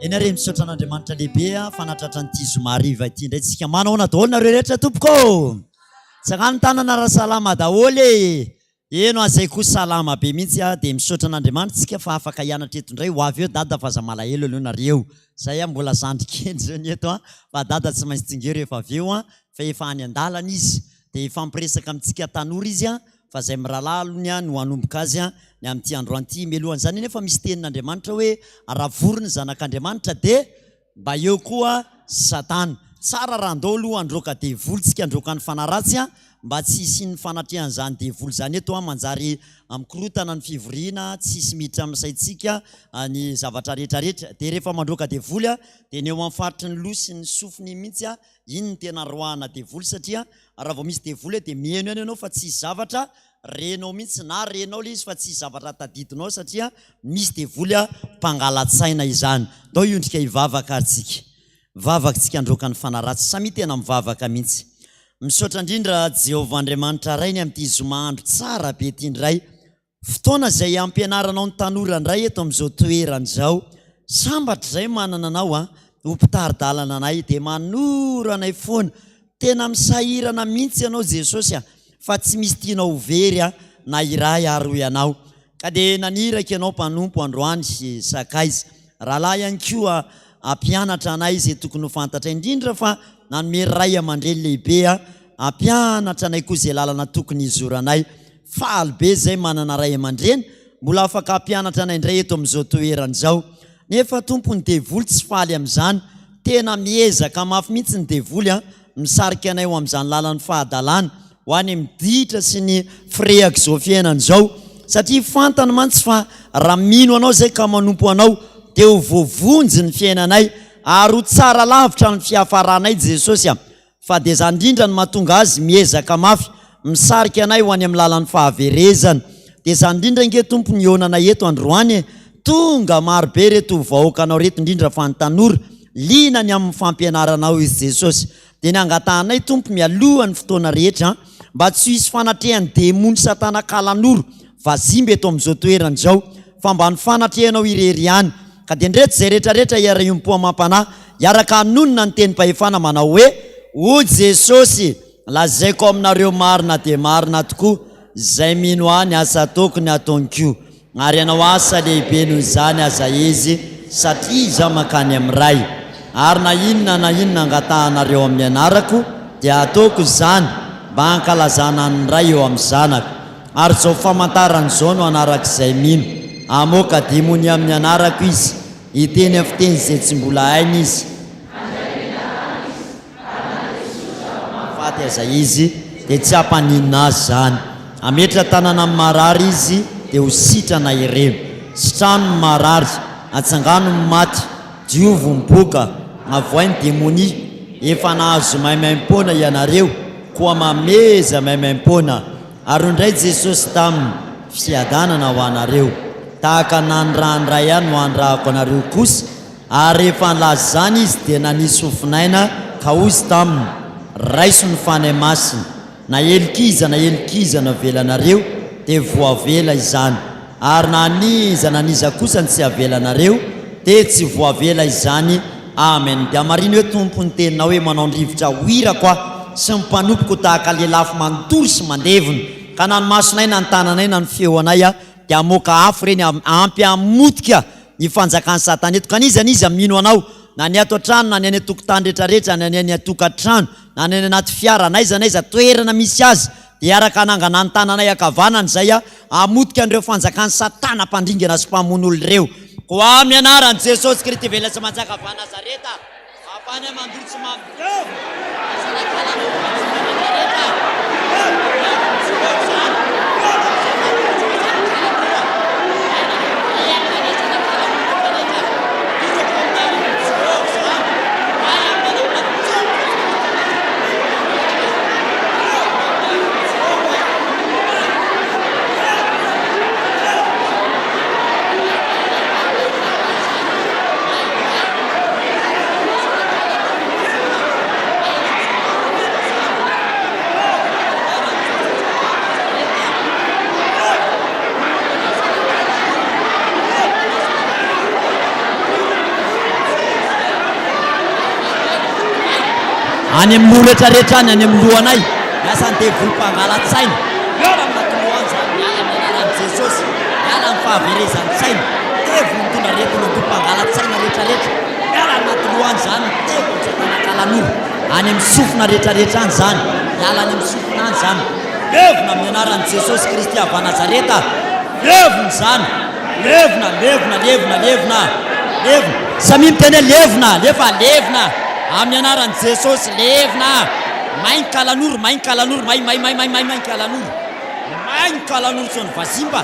Eny ary e, misaotra an'Andriamanitra lehibe a, fa nahatratra an'ity zoma hariva ity indray tsika. Manahoana daholo nareo rehetra tompoko ô? Tsangano ny tanana raha salama daholo e! Eno a, zay koa salama be mihitsy a, dia misaotra an'Andriamanitra tsika fa afaka hianatra eto indray, ho avy eo dada fa aza malahelo aloha nareo, zay a mbola zandry kely zao ny eto a, fa dada tsy maintsy tonga eo rehefa avy eo a, fa efa any an-dalana izy, dia hifampiresaka amintsika tanora izy a, fa izay mirahalahy alony no hanomboka azy ny amin'ity androany ity. Mialohan'izany anefa misy tenin'Andriamanitra hoe raha vory ny zanak'Andriamanitra dia mba eo koa Satana. Tsara raha andao aloha handroaka devoly tsika handroaka ny fanahy ratsy mba tsy hisian'ny fanatrehan'izany devoly izany eto manjary mikorotana ny fivoriana, tsisy miditra amin'ny saintsika ny zavatra rehetra rehetra. Dia rehefa mandroaka devoly dia ny eo amin'ny faritry ny loha sy ny sofiny mihitsy iny no tena roahana devoly satria Raha vao misy devoly eo dia mihaino ihany ianao fa tsisy zavatra renao mihitsy na renao ilay izy fa tsisy zavatra tadidinao satria misy devoly mpangala-tsaina izany. Ndao hiondrika hivavaka ary tsika. Mivavaka tsika handroaka ny fanahy ratsy. Samia tena mivavaka mihitsy. Misaotra indrindra Jehovah Andriamanitra Ray ny amin'ity zoma andro tsara be ity indray. Fotoana izay hampianaranao ny tanora indray eto amin'izao toerana izao. Sambatra izay manana anao a, ho mpitari-dalana anay, dia manoro anay foana. Tena misahirana mihitsy ianao Jesosy a, fa tsy misy tianao ho very a, na iray ary hoy ianao. Ka dia naniraka ianao mpanompo androany sy sakaiza. Rahalahy ihany koa hampianatra anay izay tokony ho fantatray, indrindra fa nanome ray aman-dreny lehibe a, hampianatra anay koa izay lalana tokony hizoranay. Faly be izay manana ray aman-dreny mbola afaka hampianatra anay indray eto amin'izao toerana izao. Nefa Tompo ny devoly tsy faly amin'izany. Tena miezaka mafy mihitsy ny devoly an, misarika anay ho amin'izany lalan'ny fahadalana, ho any amin'ny ditra sy ny firehak'izao fiainana izao. Satria fantany mantsy fa raha mino anao izay ka manompo anao dia ho voavonjy ny fiainanay ary ho tsara lavitra ny fiafaranay Jesosy a. Fa dia izany indrindra no mahatonga azy miezaka mafy misarika anay ho any amin'ny lalan'ny fahaverezana. Dia izany indrindra ange Tompo ny hihaonana eto androany e! Tonga maro be ireto vahoakanao ireto indrindra fa ny tanora, liana ny amin'ny fampianaranao izy Jesosy. Dia ny angatahanay Tompo mialoha ny fotoana rehetra mba tsy hisy fanatrehan'ny demony satana kalanoro vazimba eto amin'izao toerana izao fa mba ny fanatrehanao irery ihany Ka dia ndreto izay rehetra rehetra hiara-hiompo amam-panahy, hiaraka hanonona ny tenim-pahefana manao hoe, Hoy Jesosy, Lazaiko aminareo marina dia marina tokoa, izay mino Ahy, ny asa ataoko ny ataony koa, ary hanao asa lehibe noho izany aza izy, satria Izaho mankany amin'ny Ray. Ary na inona na inona angatahanareo amin'ny anarako, dia hataoko izany, mba hankalazana an'ny Ray eo amin'ny Zanaka. Ary izao famantarana izao no hanarak'izay mino, Hamoaka demonia amin'ny anarako izy, hiteny amin'ny fiteny izay tsy mbola hainy izy, mahafaty aza izy, dia tsy hampaninona azy izany, hametra-tanana amin'ny marary izy, dia ho sitrana ireo. Sitrano ny marary, atsangano ny maty, diovy ny boka, avoay ny demonia, efa nahazo maimaimpoana ianareo, koa mameheza maimaimpoana. Ary hoy indray Jesosy taminy, Fiadanana ho anareo. Tahaka ny nanirahan'ny Ray Ahy no hanirahako anareo kosa. Ary rehefa nilaza izany Izy, dia nanisy fofonaina, ka hoy Izy taminy, Raiso ny Fanahy Masina. Na helok'iza na helok'iza no avelanareo, dia voavela izany. Ary na an'iza na an'iza kosa no tsy avelanareo, dia tsy voavela izany. Amen. Dia hamarino hoe Tompo ny teninao hoe manao ny rivotra ho irako aho sy ny mpanompoko tahaka lelafo mandoro sy mandevona, ka na ny masonay na ny tananay na ny feonay dia hamoaka afo ireny ampy hamotika ny fanjakan'i satana eto. Ka n'iza n'iza mino anao na ny ato an-trano na ny any an-tokotany rehetrarehetra na ny any an-tokantrano na ny any anaty fiara n'aiza n'aiza toerana misy azy Dia hiaraka hanangana ny tananay ankavanana izay hamotika an'ireo fanjakan'i Satana mpandringana sy mpamono olona ireo. Koa amin'ny anaran'i Jesosy Kristy velona sy manjaka avy any Nazareta, avy any mandoro tsy mampiova, Any amin'ny loha rehetra rehetra any, any amin'ny lohanay. Miasa ny devoly mpangala-tsaina. Miala amin'ny atidoha any izany, miala amin'ny anaran'i Jesosy. Miala amin'ny fahaverezan-tsaina. Devoly mitondra aretina andoha mpangala-tsaina rehetra rehetra. Miala amin'ny atidoha any izany, devoly satana kalanoro. Any amin'ny sofina rehetra rehetra any izany. Miala any amin'ny sofina any izany. Levona amin'ny anaran'i Jesosy Kristy avy Nazareta. Levona izany. Levona, levona, levona, levona. Levona. Samia miteny hoe levona, lefa levona. Amin'ny anaran'i Jesosy, levona. Main kalanoro, main kalanoro, may, may, may, may, may, may kalanoro. Main kalanoro tsy ny vazimba.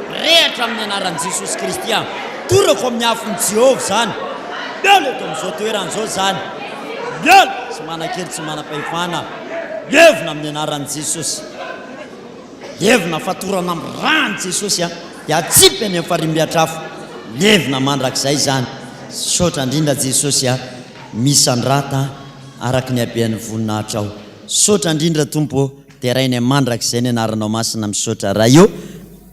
Rehatra amin'ny anaran'i Jesosy Kristy aho. Torako amin'ny afon'i Jehovah izany. Miala eto amin'izao toerana izao izany. Miala! Tsy manan-kery, tsy manam-pahefana. Levona amin'ny anaran'i Jesosy. Levona fatorana amin'ny ràn'i Jesosy a, dia atsipy any amin'ny farihy-miatr'afo. Levona mandrakizay izany. Misaotra indrindra Jesosy a, misandrata araka ny habean'ny voninahitrao. Misaotra indrindra Tompo ô, derainay mandrakizay ny anaranao masina. Misaotra Ray ô.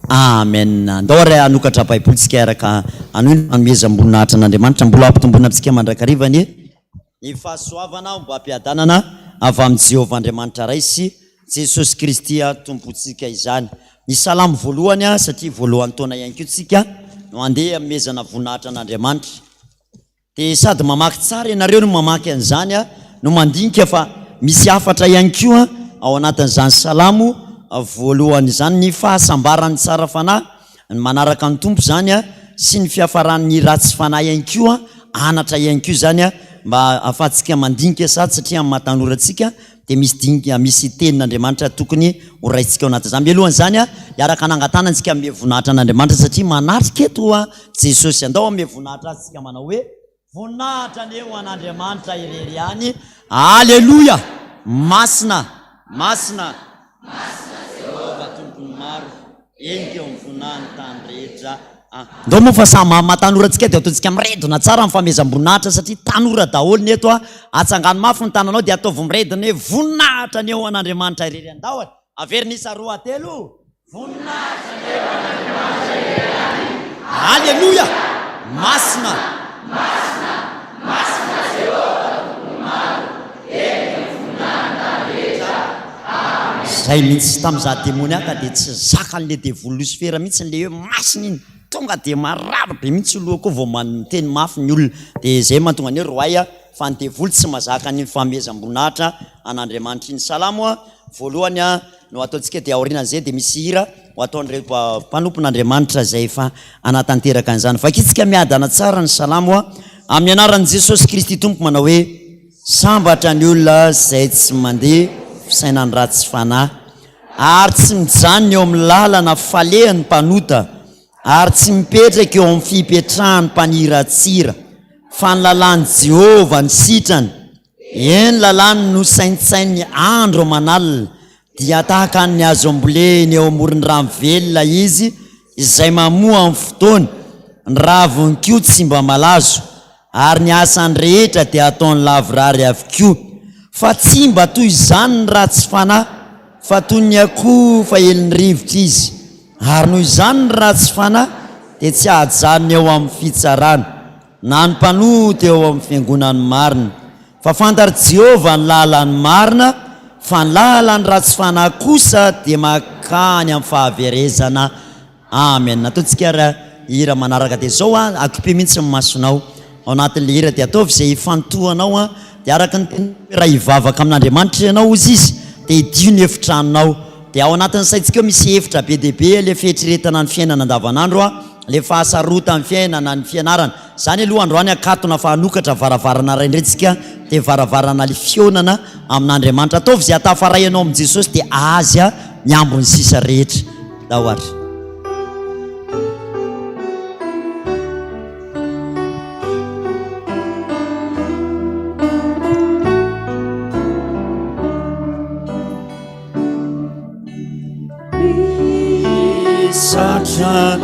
Amen. Andao ary hanokatra Baiboly tsika hiaraka hanohy ny fanomezam-boninahitra an'Andriamanitra. Mbola hampitomboina amintsika mandrakariva anie. Ny fahasoavana ombam-piadanana avy amin'i Jehovah Andriamanitra Ray sy Jesosy Kristy Tompontsika izany. Ny Salamo voalohany, satria voalohan'ny taona ihany koa tsika no handeha hanomezana voninahitra an'Andriamanitra. Dia sady mamaky tsara ianareo no mamaky an'izany no mandinika fa misy hafatra ihany koa ao anatin'izany Salamo voalohany izany, ny fahasambaran'ny tsara fanahy Ny manaraka ny Tompo izany sy ny fiafaran'ny ratsy fanahy ihany koa, anatra ihany koa izany mba ahafahantsika mandinika sady satria amin'ny maha tanora antsika dia misy dinika, misy tenin'Andriamanitra tokony ho raisintsika ao anatin'izany. Mialohan'izany, hiaraka hanangan-tanana isika hanome voninahitra an'Andriamanitra satria manatrika eto Jesosy. Andao hanome voninahitra Azy isika manao hoe. Voninahitra anie ho an'Andriamanitra irery ihany. Aleloia! Masina, masina, masina Jehovah Tompon'ny maro, henika eo amin'ny voninahiny tany rehetra. Ah. Ndao moa fa samy maha tanora antsika dia ataontsika miredona tsara ny famehezam-boninahitra satria tanora daholo ny eto a. Atsangano mafy ny tananao dia ataovy miredona hoe voninahitra anie ho an'Andriamanitra irery ihany. Ndao e! Averina isa roa telo. Voninahitra anie ho an'Andriamanitra irery ihany. Aleloia! Masina! Masina! Masina Jehovah Tompon'ny maro, henika ny voninahiny tany rehetra. Amen. Zay mintsy, tamin'izaho demoniaka dia tsy zakan'le devoly losifera mintsy le hoe masina iny, tonga dia marary be mintsy io lohako io vao miteny mafy ny olona, dia zay mahatonga ny hoe roay fa ny devoly tsy mazaka an'iny fanomezam-boninahitra an'Andriamanitra iny. Salamo voalohany no ataontsika dia aorianan'izay dia misy hira ho ataon'ireo mpanompon'Andriamanitra izay efa hanatanteraka an'izany. Vakintsika miadana tsara ny Salamo amin'ny anaran'i Jesosy Kristy Tompo manao hoe, Sambatra ny olona izay tsy mandeha fisainan'ny ratsy fanahy, ary tsy mijanona eo amin'ny lalana falehan'ny mpanota, ary tsy mipetraka eo amin'ny fipetrahan'ny mpaniratsira, fa ny lalàn'i Jehovah no sitrany, Eny, lalàny no saintsaininy andro aman'alina, dia tahaka ny hazo amboleny eo amoron'ny rano velona izy, izay mamoa amin'ny fotoany, ny raviny koa tsy mba malazo, ary ny asany rehetra dia ataony lavorary avokoa. Fa tsy mba toy izany ny ratsy fanahy, fa toy ny akoho fahelin'ny rivotra izy, ary noho izany ny ratsy fanahy dia tsy hahajanona eo amin'ny fitsarana. Na ny mpanota eo amin'ny fiangonan'ny marina. Fa fantatr'i Jehovah ny lalan'ny marina, fa ny lalan'ny ratsy fanahy kosa dia mankany amin'ny fahaverezana. Amen. Ataontsika ary hira manaraka dia izao an, akipio mihitsy ny masonao ao anatin'ilay hira dia ataovy izay hifantohanao an, dia araka ny teny hoe raha hivavaka amin'Andriamanitra ianao hozy izy dia hidio ny efitranonao. Dia ao anatin'ny saintsika ao misy hevitra be dia be ilay fieritreretana ny fiainana andavanandro an. Le fahasarotan'ny fiainana, ny fianarana. Zany aloha androany akatona fa hanokatra varavarana ray indray tsika dia varavarana le fihaonana amin'Andriamanitra. Ataovy izay hatafaray anao amin'i Jesosy dia Azy ny ambiny sisa rehetra. Ndao ary. Misaotra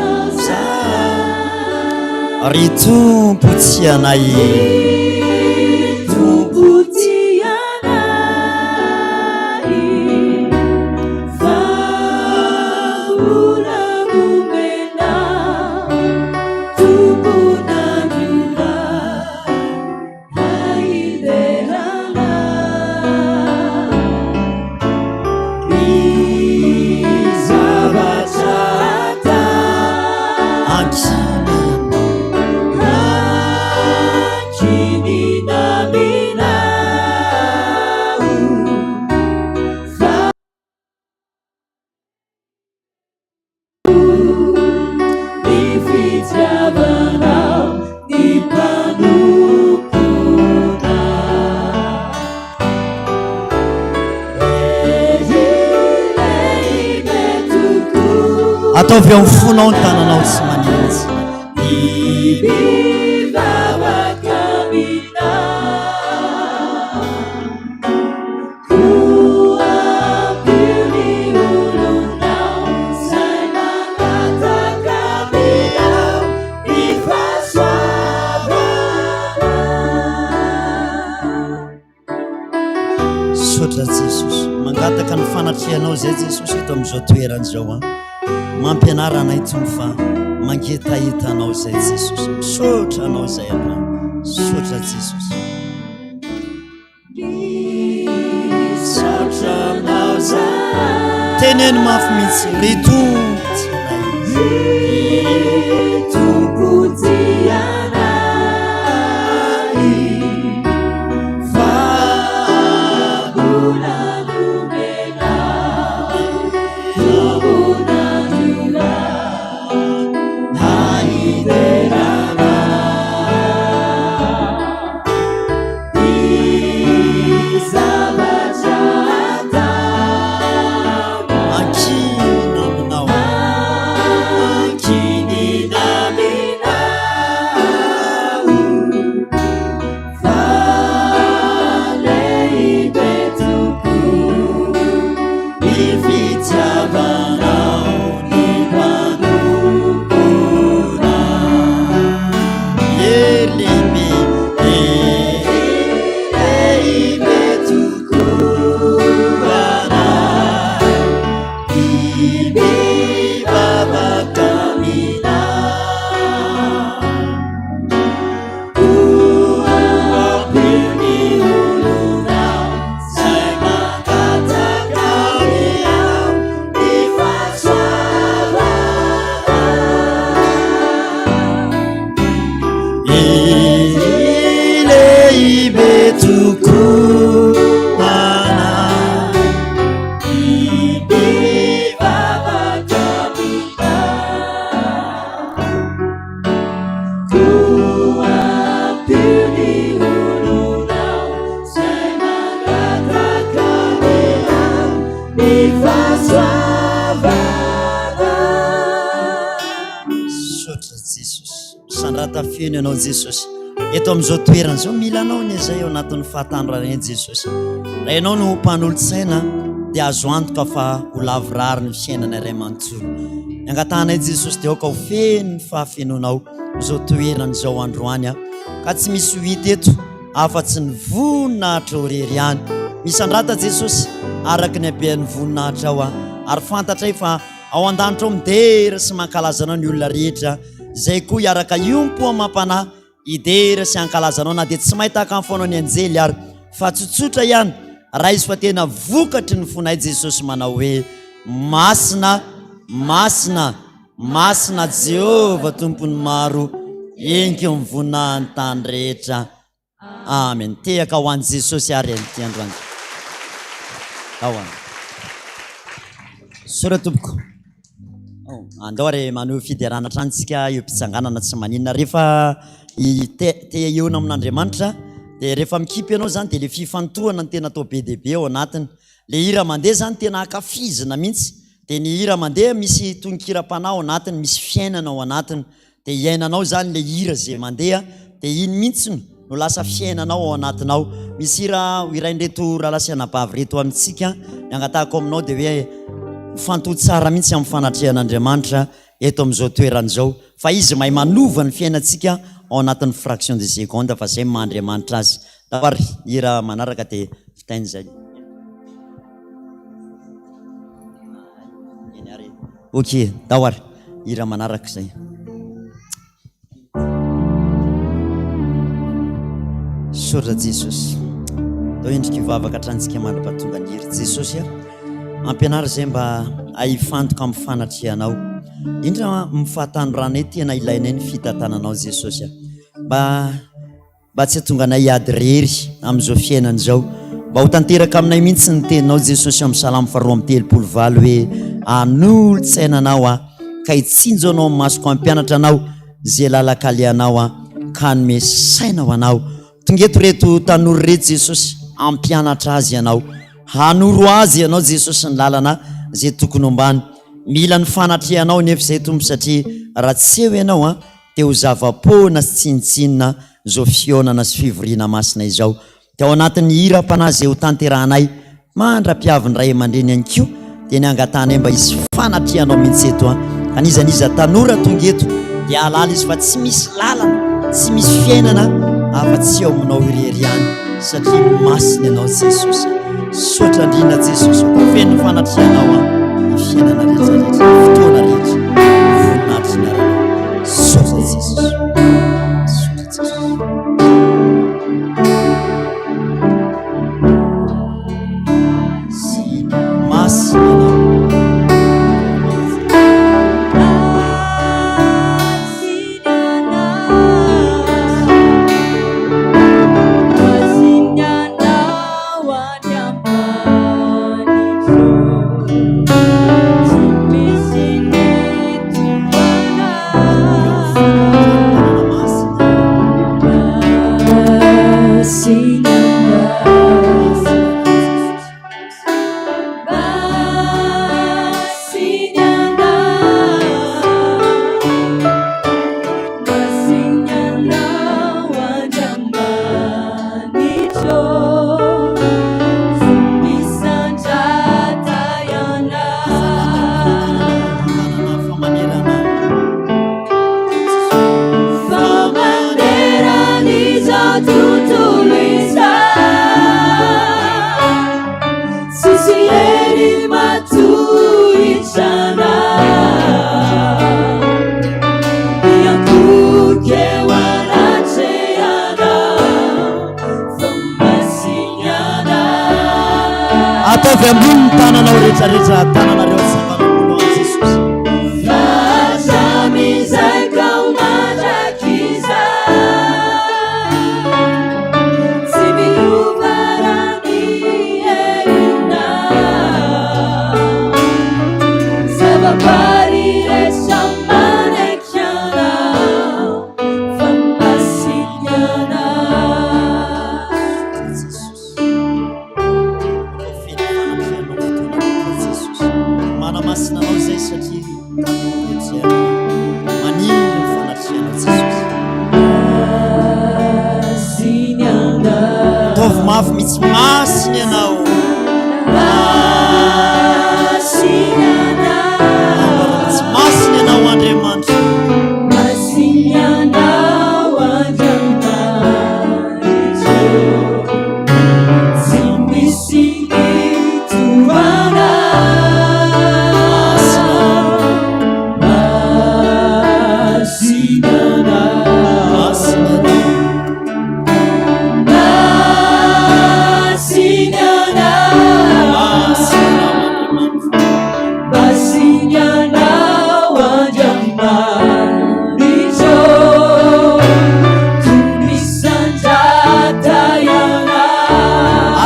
ry Tompo tia anay. Tompo tia anay, fa mbola nomena Tompon'andro iray. Ataovy eo amin'ny fonao ny tananao tsy maninona tsy Mivavaka aminao. Koa ampio ny olonao izay mangataka aminao ny fahasoavana. Misaotra Jesosy. Mangataka ny fanatrehanao izay Jesosy eto amin'izao toerana izao an. Mampianara anay Tompo fa mangetaheta anao izay Jesosy. Misaotra anao izay androany. Misaotra Jesosy. Misaotra anao izahay. Teneno mafy mihitsy ry Tompo tianay. Ry Tompo tianay. Fa mbola nomenao tombon'andro hiderana. Ny zavatra atao Ankinina aminao. Ankinina aminao. Fa lehibe tokoa ny fitiavanao ny mpanomponao. Hery lehibe, Lehibe tokoa anay, mivavaka aminao. Koa ampio ny olonao izay mangataka aminao ny fahasoavana. Hery lehibe tokoa anay. Mivavaka aminao. Koa ampio ny olonao izay mangataka aminao ny fahasoavana. Misaotra Jesosy. Misandrata feno ianao Jesosy. Eto amin'izao toerana izao mila anao ny izay ao anatin'ny fahatandrorana Jesosy. Raha ianao no mpanolotsaina dia azo antoka fa ho lavorary ny fiainana iray manontolo. Ny angatahanay Jesosy dia aoka ho feno ny fahafenoanao izao toerana izao androany ka tsy misy ho hita eto afa-tsy ny voninahitrao irery ihany. Misandrata Jesosy araka ny habean'ny voninahitrao ary fantatray fa ao an-danitra ao midera sy mankalaza anao ny olona rehetra izay koa hiaraka hiompo amam-panahy hidera sy hankalaza anao na dia tsy mahay tahaka ny foanao ny anjely ary fa tsotsotra ihany raiso fa tena vokatry ny fonay Jesosy manao hoe masina masina masina Jehovah tompon'ny maro enky eo amin'ny voninahiny tany rehetra amen tehaka ho an'i Jesosy ary an'ity androany ao an sora tompoko Andao ary maneho fiderana hatrany tsika eo am-pitsanganana tsy maninona. Rehefa te te hihaona amin'Andriamanitra dia rehefa mikipy ianao zany dia le fifantohana no tena atao be dia be ao anatiny. Le hira mandeha zany tena ankafizina mihitsy. Dia ny hira mandeha misy tononkiram-panahy ao anatiny, misy fiainana ao anatiny. Dia iainanao izany ilay hira izay mandeha, dia iny mihitsy no lasa fiainanao ao anatinao. Misy hira ho hirain'ireto rahalahy sy anabavy ireto amintsika, ny angatahako aminao dia hoe mifantoha tsara mihitsy amin'ny fanatrehan'Andriamanitra eto amin'izao toerana izao, fa Izy mahay manova ny fiainantsika ao anatin'ny fraction de seconde, fa izay maha Andriamanitra Azy. Ndao ary hira manaraka dia vitaina izay. Eny ary. Ok, ndao ary. Hira manaraka izay. Misaotra Jesosy. Ndao endrika hivavaka hatrany tsika mandra-pahatonga ny hery Jesosy a. Ampianaro izay mba ahifantoka amin'ny fanatrehanao. Indrindra amin'ny fahatanoranay tena ilainay ny fitantananao Jesosy a. Mba Mba tsy hahatonga anay hiady irery amin'izao fiainana izao. Mba ho tanteraka aminay mihitsy ny teninao Jesosy amin'ny Salamo faharoa amby 38 hoe hanolo-tsaina anao aho ka hitsinjo anao amin'ny masoko hampianatra anao izay lalan-kalehanao aho ka hanome saina ho anao. Tonga eto ireto tanora ireto Jesosy hampianatra azy ianao. Hanoro azy ianao Jesosy ny lalana izay tokony hombany. Mila ny fanatrehanao nefa izay Tompo satria raha tsy eo Ianao an, dia ho zava-poana sy tsinontsinona izao fihaonana sy fivoriana masina izao. Dia ao anatin'ny hiram-panahy izay ho tanterahanay mandra-piavin'ny ray aman-dreny ihany koa dia ny angatahanay mba hisy fanatrehanao mihitsy eto an! Ka n'iza n'iza tanora tonga eto dia hahalala izy fa tsy misy lalana, tsy misy fiainana afa-tsy eo aminao irery ihany satria masina ianao Jesosy. Misaotra indrindra Jesosy fa feno ny fanatrehanao an ny fiainana rehetra rehetra, ny fotoana rehetra. Voninahitry ny anaranao. Misaotra Jesosy. Misaotra Jesosy. Masina ianao. Ataovy ambony ny tananao rehetra rehetra tananareo atsangano ambony ho an'i Jesosy. Manamasina anao izay satria tanora eto izay maniry ny fanatrehanao Jesosy. Ataovy mafy mihitsy masina ianao. Tsy masina ianao Andriamanitra.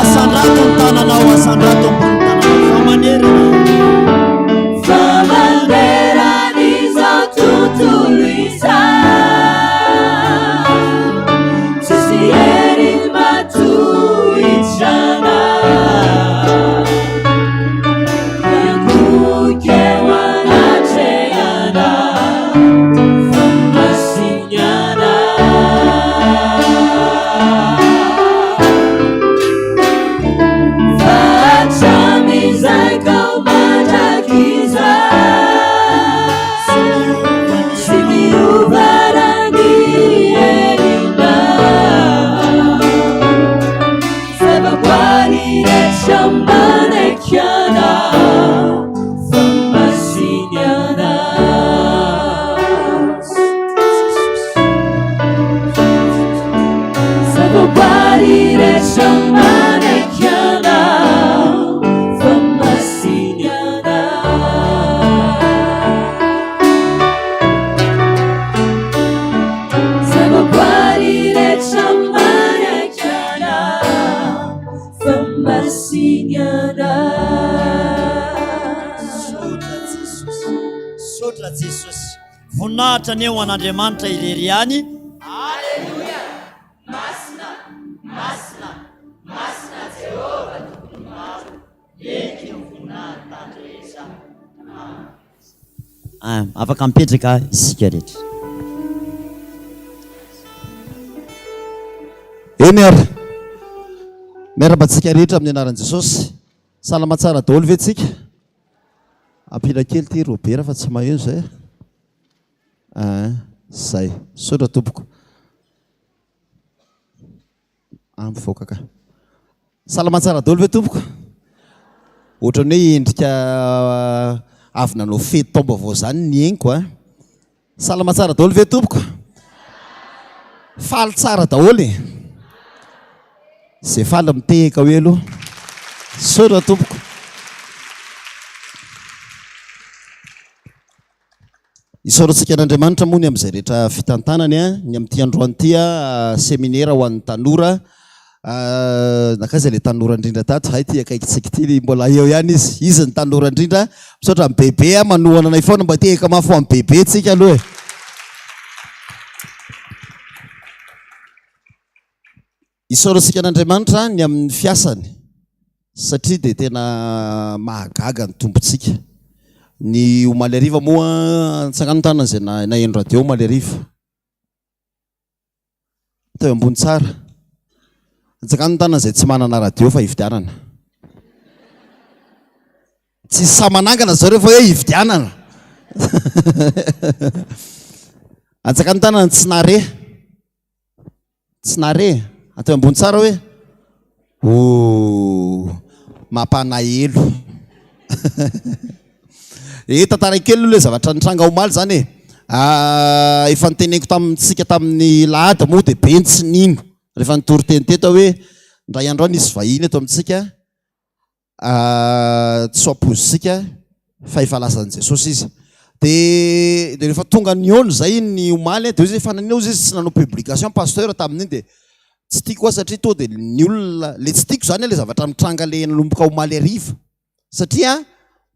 Asandrato ny tananao, asandrato ambony tananao, fa manerana. Fa maneran'izao tontolo izao, tsisy hery matohitra anao. Miankohoka eo anatrehanao, fa masina Ianao. Fa hatramin'izay ka ho mandrakizay, tsy miova raha ny herinao. Zava-boary rehetra manaiky Anao, fa masina Ianao. Zava-boary rehetra manaiky Anao, fa masina Ianao. Zava-boary rehetra manaiky Anao, fa masina Ianao. Misaotra Jesosy. Misaotra Jesosy. Voninahitra anie ho an'Andriamanitra irery ihany. Aleloia! Masina, masina, masina Jehovah Tompon'ny maro, heniky ny voninahiny tany rehetra. Amen. Afaka mipetraka isika rehetra. Eny ary. Miarahaba antsika rehetra amin'ny anaran'i Jesosy. Salama tsara daholo ve tsika? Ampila kely ity Robert fa tsy maheno zay. Ah, zay. Misaotra tompoko. Ah, mivoaka ka. Salama tsara daholo ve tompoko? Ohatran'ny hoe endrika avy nanao fety taom-baovao zany ny henoko a. Salama tsara daholo ve tompoko? Faly tsara daholo e. Zay faly mitehaka hoe aloha. Misaotra tompoko. Isaorantsika an'Andriamanitra moa ny amin'izay rehetra fitantanany, ny amin'ity androany ity, seminera ho an'ny tanora. Nankaiza ilay tanora indrindra tato? Hay ity akaikintsika ity, mbola eo ihany izy. Izy ny tanora indrindra. Misaotra an'i Bebe manohana anay foana. Mba tehaka mafy ho an'i Bebe tsika aloha e. Isaorantsika an'Andriamanitra ny amin'ny fiasany satria dia tena mahagaga ny Tompontsika. Ny omaly hariva moa, antsangano ny tanana izay naheno radio omaly hariva. Teo ambony tsara. Antsangano ny tanana izay tsy manana radio fa hividianana. Tsy sahy manangana zareo fa hoe hividianana. Antsangano ny tanana tsy nare. Tsy nare. Atao ambony tsara hoe oh mampanahelo. Eh tantaraiko kely aloha ilay zavatra nitranga omaly izany e. Ah, efa noteneniko tamintsika tamin'ny lahady moa dia be ny tsy nino rehefa nitory teny teto aho hoe indray andro any hisy vahiny eto amintsika. Tsy ho ampoizintsika fa efa lasan'i Jesosy izy. Dia dia rehefa tonga nihaona izay ny omaly dia hoy izy fa naninona hozy izy tsy nanao publication pasteur tamin'iny dia tsy tiako aho satria toa dia ny olona le tsy tiako izany le zavatra mitranga le nanomboka omaly hariva satria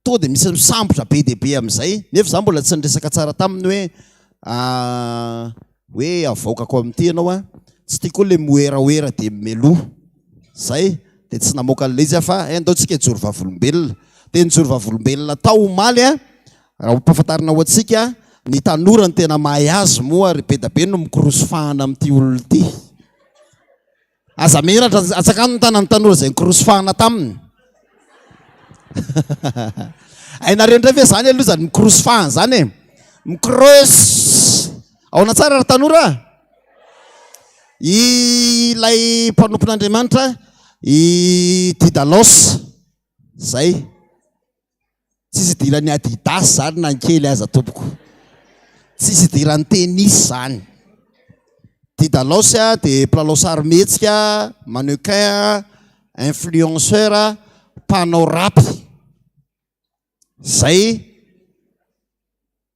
toa dia misy misambotra be dia be amin'izay nefa za mbola tsy niresaka tsara taminy hoe Hoe avoakako amin'ity ianao an, tsy tiako koa le miwerawera dia meloa. Zay, dia tsy namoaka an'ilay izy aho fa eh ndao tsika hijoro vavolombelona. Dia nijoro vavolombelona tao omaly an, raha hompahafantarina ho antsika, ny tanora no tena mahay azy moa ry bedabe no mikorosy fahana amin'ity olona ity. Aza menatra, atsakano ny tanan'ny tanora izay nikorosy fahana taminy. Hainareo indray ve izany aloha izany mikorosy fahana izany e? Mikorosy. Ahoana tsara ry tanora? Ilay mpanompon'Andriamanitra, i Didalos, izay. Tsisy idiran'ny Adidas zany na ny kely aza tompoko. Tsisy idiran'ny tennis zany. Didalaos dia mpilalao sarimihetsika, mannequin, influenceur, mpanao rap. Zay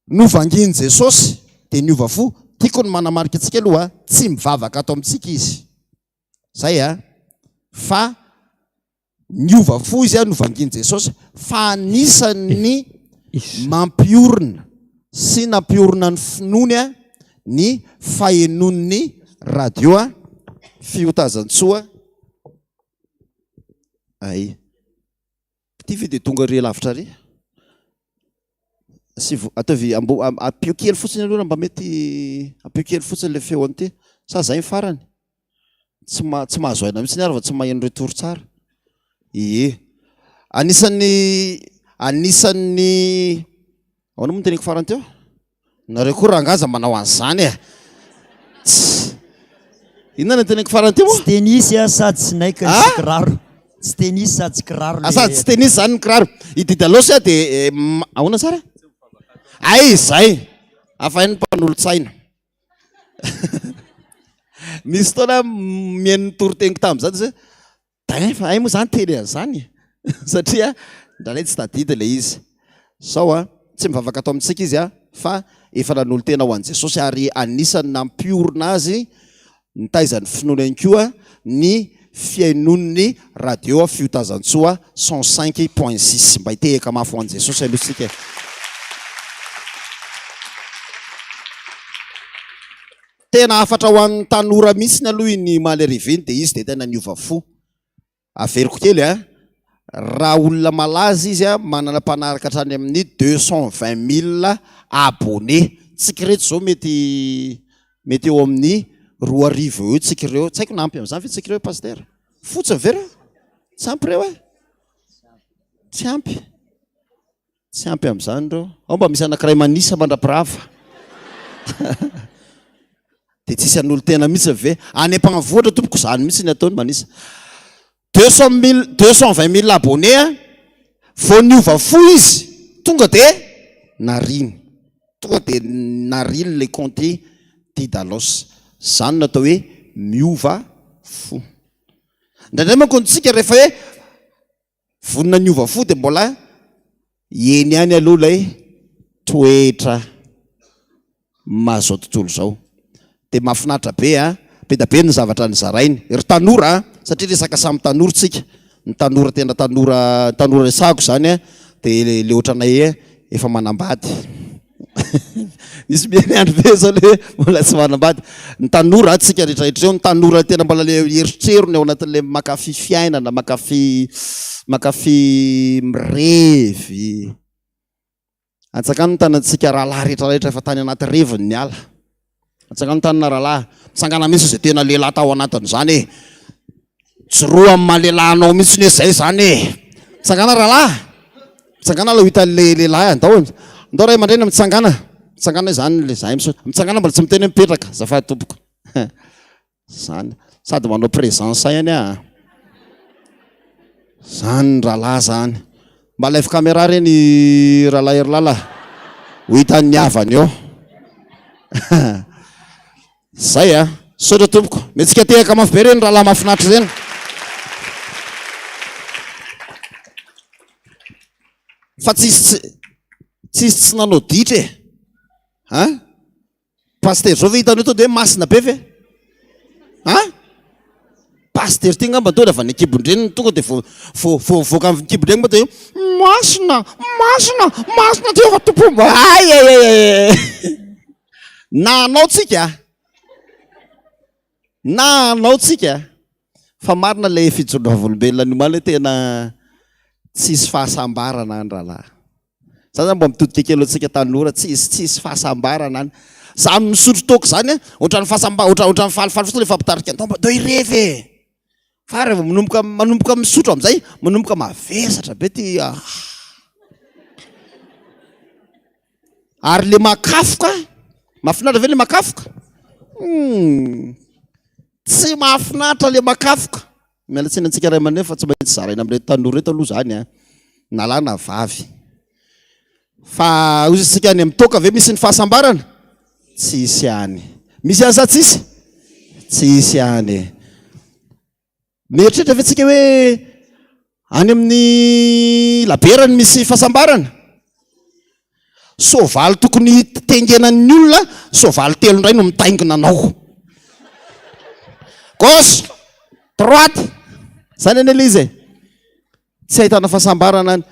novangian'i Jesosy dia niova fo. Tiako ny manamarika antsika aloha, tsy mivavaka ato amintsika izy. Zay a. Fa Niova fo izy novangian'i Jesosy fa anisan'ny mampiorina sy nampiorina ny finoany ny fahenoan'ny radio fiotazan-tsoa ay. Ity ve dia tonga ary lavitra ary? Asivo, ataovy ambo, ampio kely fotsiny aloha raha mba mety, ampio kely fotsiny ilay feo an'ity. Sa zay ny farany? Tsy ma, tsy mahazo aina mihitsy ary vao tsy maheno retour tsara. Ie. Anisan'ny, anisan'ny, ahoana moa ny teniko farany teo? Nareo koa rangaha aza manao an'izany e. Tsy. Inona ny teniko farany teo moa? Tsy tenisy a sady tsy Nike Ah? sy kiraro. Tsy tenisy sady tsy kiraro Ah, sady tsy tenisy zany ny kiraro. I Didalos a dia eh, ahoana tsara? Ay, izay. Hafa hainy ny mpanolotsaina. Nisy fotoana mihaino ny toriteniko tamin'izany dia hoe dain fa hay moa za niteny an'izany e! satria indraindray tsy tadidy ilay izy. Sao an, tsy mivavaka ato amintsika izy an, fa efa nanolo-tena ho an'i Jesosy ary anisan'ny nampiorina azy nitaiza ny finoana ihany koa ny fihainoany ny radio Fiotazantsoa 105.6. Mba hitehaka mafy ho an'i Jesosy aloha isika e. Tena hafatra ho an'ny tanora mihitsiny aloha iny omaly hariva iny dia izy dia tena niova fo. Averiko kely a. Raha olona malaza izy a, manana mpanaraka hatrany amin'ny 220 000 abonnés. Tsika ireto izao mety mety eo amin'ny 2000 eo eo tsika ireo. Tsy haiko na ampy amin'izany ve tsika ireo Pasitera? Fotsiny ve ireo? Tsy ampy ireo e? Tsy ampy. Tsy ampy amin'izany ireo. Ao mba misy anankiray manisa mandra-pirava. Dia tsisy hanolo-tena mihitsy ve? Any am-pagnivohitra tompoko izany mihitsy ny ataony manisa. 200 000, 220 000 abonnés a, vao niova fo izy tonga dia nariany. Tonga dia nariany ilay compte Didalos. Izany no atao hoe miova fo. Indraindray manko ny tsika rehefa hoe Vonona niova fo dia mbola eny ihany aloha ilay toetra maha izao tontolo izao. Dia mahafinaritra be an! Be dia be ny zavatra nozarainy. Ry tanora an! Satria resaka samy tanora tsika. Ny tanora tena tanora, ny tanora resahako izany an, dia ilay ohatranay efa manambady. Misy miandry be zao le mbola tsy manambady. Ny tanora tsika rehetra rehetra eo, ny tanora tena mbola le eritreriny ao anatin'le mankafy fiainana, mankafy mankafy mirevy. Antsakano ny tanantsika rahalahy rehetra rehetra efa tany anaty reviny niala. Atsangano ny tanana rahalahy. Mitsangana mihitsy izay tena lehilahy tao anatin'izany e. Joroa amin'ny maha lehilahy anao mihitsy ne zay zany e. Mitsangana rahalahy. Mitsangana aloha hitan'le lehilahy andao. Andao ray aman-dreny mitsangana. Mitsangana izany le zahay misaotra. Mitsangana mbola tsy miteny hoe mipetraka. Azafady tompoko. Zany. Sady manao présence ihany aho. Zany ny rahalahy zany. Mba alaivo caméra re ny rahalahy Herilala. Ho hitan'ny havany eo. Zay a. Misaotra tompoko. Mihetsika tehaka mafy be reny rahalahy mahafinaritra ireny. Fa tsisy tsisy tsy nanao ditra e. Hein? Pasitera zao ve hitanao to de hoe masina be ve? An? Pasitera ty ngamba to avy any an-kibon-dreniny tonga de vao vao vao mivoaka avy an-kibon-dreniny moa de hoe masina, masina, masina Jehovah Tompo. Ay ay ay ay. Na anao tsika, na anao tsika. Fa marina ilay fijoroana vavolombelona ny omaly hoe tena tsisy fahasambarana any rahalahy. Za zany mba mitodika kely antsika tanora, tsisy tsisy fahasambarana any. Za misotro toaka zany a, ohatran'ny fahasamba- ohatra ohatran'ny falifaly fotsiny rehefa mpitarika ndao mba ndao hirevy e! Fa rehefa manomboka manomboka misotro amin'izay, manomboka mavesatra be ty ah. Ary le makafoka, mahafinaritra ve le makafoka? Hum, tsy mahafinaritra le makafoka. Miala tsiny antsika ray aman-dreny fa tsy maintsy zaraina amin'ireto tanora ireto aloha izany an, na lahy na vavy. Fa hoy isika any amin'ny toaka ve misy ny fahasambarana? Tsisy any. Misy any sa tsisy? Tsisy any. Mieritreritra ve tsika hoe any amin'ny labiera no misy fahasambarana? Soavaly tokony hitengenan'ny olona, soavaly telo indray no mitaingina anao. Gauche, droite, zany anie ilay izy e. Tsy ahitana fahasambarana any.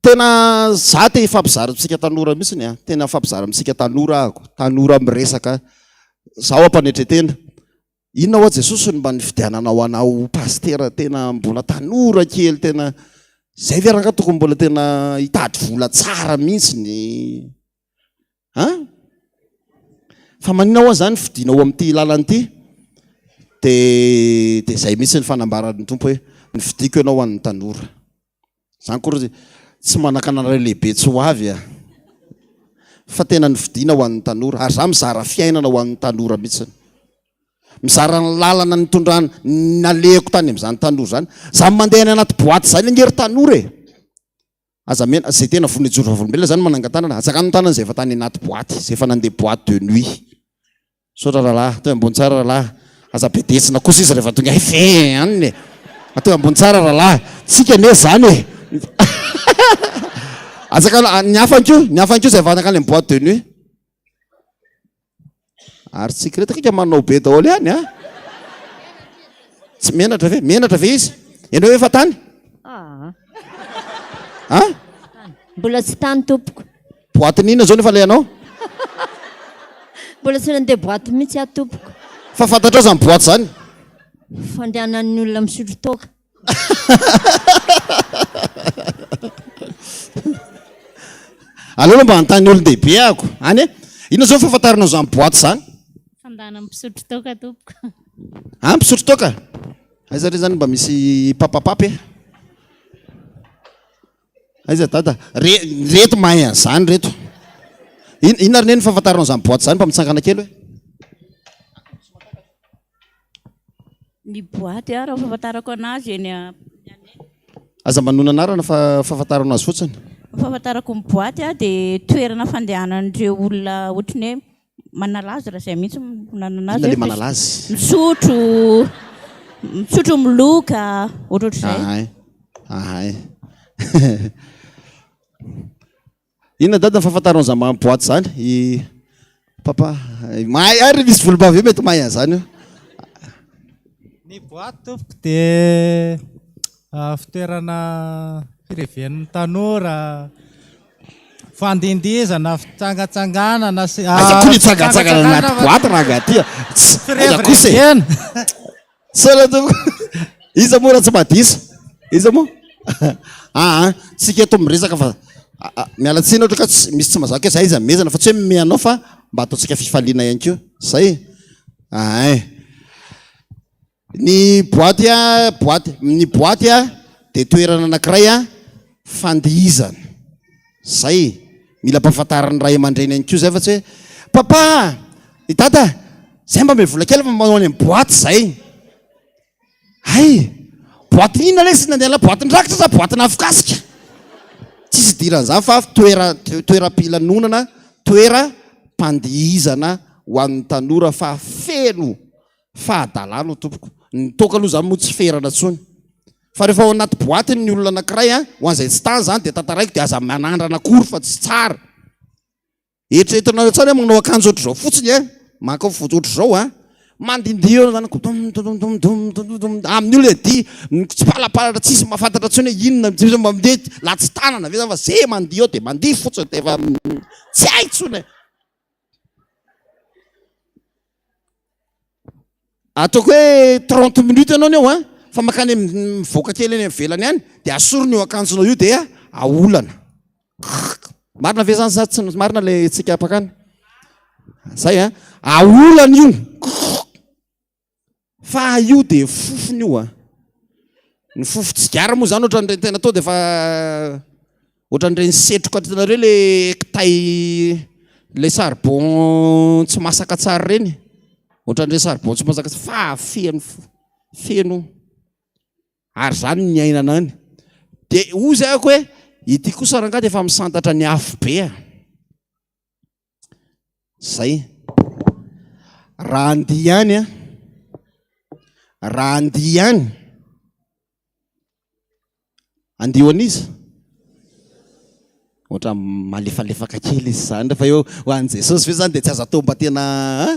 Tena za te hifampizara amintsika tanora mihitsy a, tena hifampizara amintsika tanora ahako, tanora miresaka, zaho am-panetren-tena. Inona hoa Jesosy no mba nifidiananao anao ho pasitera tena mbola tanora kely tena zay ve rangah tokony mbola tena hitady vola tsara mihitsy ny an? Fa maninona hoa zany fidinao amin'ity lalana ity? De de zay mihitsy ny fanambaran'ny Tompo hoe nifidiko ianao ho an'ny tanora. Zany akory tsy manakana anareo lehibe tsy ho avy a! Fa tena nofidiana ho an'ny tanora, ary za mizara fiainana ho an'ny tanora mihitsiny. Mizara ny lalana nitondrana, nalehako tany amin'izany tanora izany. Za mandeha any anaty boite zany ange ry tanora e! Aza mena, zay tena vonona hijoro vavolombelona zany manangan-tanana, atsangano ny tanana zay efa tany anaty boite, zay efa nandeha boite de nuit. Misaotra rahalahy, atao ambony tsara rahalahy. Aza bedesina kosa izy rehefa tonga efe any e. Atao ambony tsara rahalahy. Tsika anie zany e. Atsaka ny hafa koa, ny hafa koa izay efa nankany amin'ny boîte de nuit. Ary tsika reto akaiky manao be daholo ihany a. Tsy menatra ve? Menatra ve izy? Ianao efa tany? Ah. Ah? Mbola tsy tany tompoko. Boîte n'inona zao nefa alehanao? Mbola tsy nandeha boîte mihitsy aho tompoko. Fa fantatrao zany boîte zany? Fandehanan'ny olona misotro toaka. Aleo aloha mba hanontany olon-dehibe ako. Any e? Inona izao ny fahafantaranao izany boîte izany? Fandana mpisotro toaka tompoko. Ah, mpisotro toaka? Aiza re izany mba misy papapapy e? Aiza dada? Re, reto mahay an'izany reto. In, inona ry neny ny fahafantaranao izany boîte izany mba mitsangana kely hoe? Ny boîte raha fahafantarako anazy eny a. Aza manona anarana fa fahafantarana azy fotsiny. Ny fahafantarako ny boîte dia toerana fandehanan'ireo olona ohatry ny hoe manalazy raha izay mihitsy no nanana azy. Inona ilay manalazy? Misotro, misotro miloka, ohatrohatr'izay. Ahay, ahay. Inona dada ny fahafantaranao izany maha boîte izany? I papa, mahay ary misy volombava io mety mahay an'izany io. Ny boîte tompoko dia fitoerana fireven'ny tanora, fandindizana, fitsangatsanganana sy Aiza koa ny hitsangatsanganana anaty boîte rangahy ty a? Aiza kosa e? Firevirevena. Saotra tompoko. Iza moa raha tsy madiso? Iza moa? Aa, tsika eto miresaka fa miala tsiny ohatra ka tsy misy tsy mazaka hoe zay iza mezana fa tsy hoe mimehy anao fa mba ataontsika fifaliana ihany koa. Zay. Ahay. Ny boaty a, boaty, ny boaty a dia toerana anankiray a fandihizana. Zay, mila ampahafantarin'ny ray aman-dreny ihany koa zay fa tsy hoe papa a, i dada a, zay mba ame vola kely fa manao any amin'ny boaty zay. Hay, boaty inona lesy nandeha boatin-drakitra sa boatin'afokasika? Tsisy idiran'izany fa toera- toeram-pilanonana, toeram-pandihizana ho an'ny tanora fa feno fahadalana tompoko. Ny toaka aloha zany moa tsy ferana intsony. Fa rehefa ao anaty boaty ny olona anankiray an, ho an'izay tsy tany zany dia tantaraiko dia aza manandrana akory fa tsy tsara. Eritreretinareo tsara hoe manao akanjo ohatr'izao fotsiny an, mankao fotsy ohatr'izao an, mandindihy eo zany dum dum dum dum dum dum amin'io le dihy mitsipalapalatra tsisy mahafantatra intsony hoe inona tsisy mba mandeha latsi-tanana ve zany fa ze mandihy eo dia mandihy fotsiny dia efa tsy hay intsony e. Ataoko hoe 30 minutes ianao ny eo an, fa mankany mivoaka kely any ivelany any dia asoriny io akanjonao io dia aolana. Marina ve zany sa tsy marina le tsika mpakany? Zay an, aolana io. Fa io dia fofona io a. Ny fofon-tsigara moa zany ohatran'ireny tena tonga dia efa ohatran'ireny setroka hitanareo le kitay le charbon tsy masaka tsara ireny. Ohatran'ireny charbon tsy masaka tsara fa feno feno ary zany ny niainana any. Dia hoy zay ako hoe ity kosa rangahy dia efa misantatra ny afo be a. Zay. Raha handihy ihany an, raha handihy ihany, handihy ho an'iza? Ohatran'ny malefalefaka kely izy izany rehefa eo ho an'i Jesosy ve izany dia tsy azo atao mba tena an?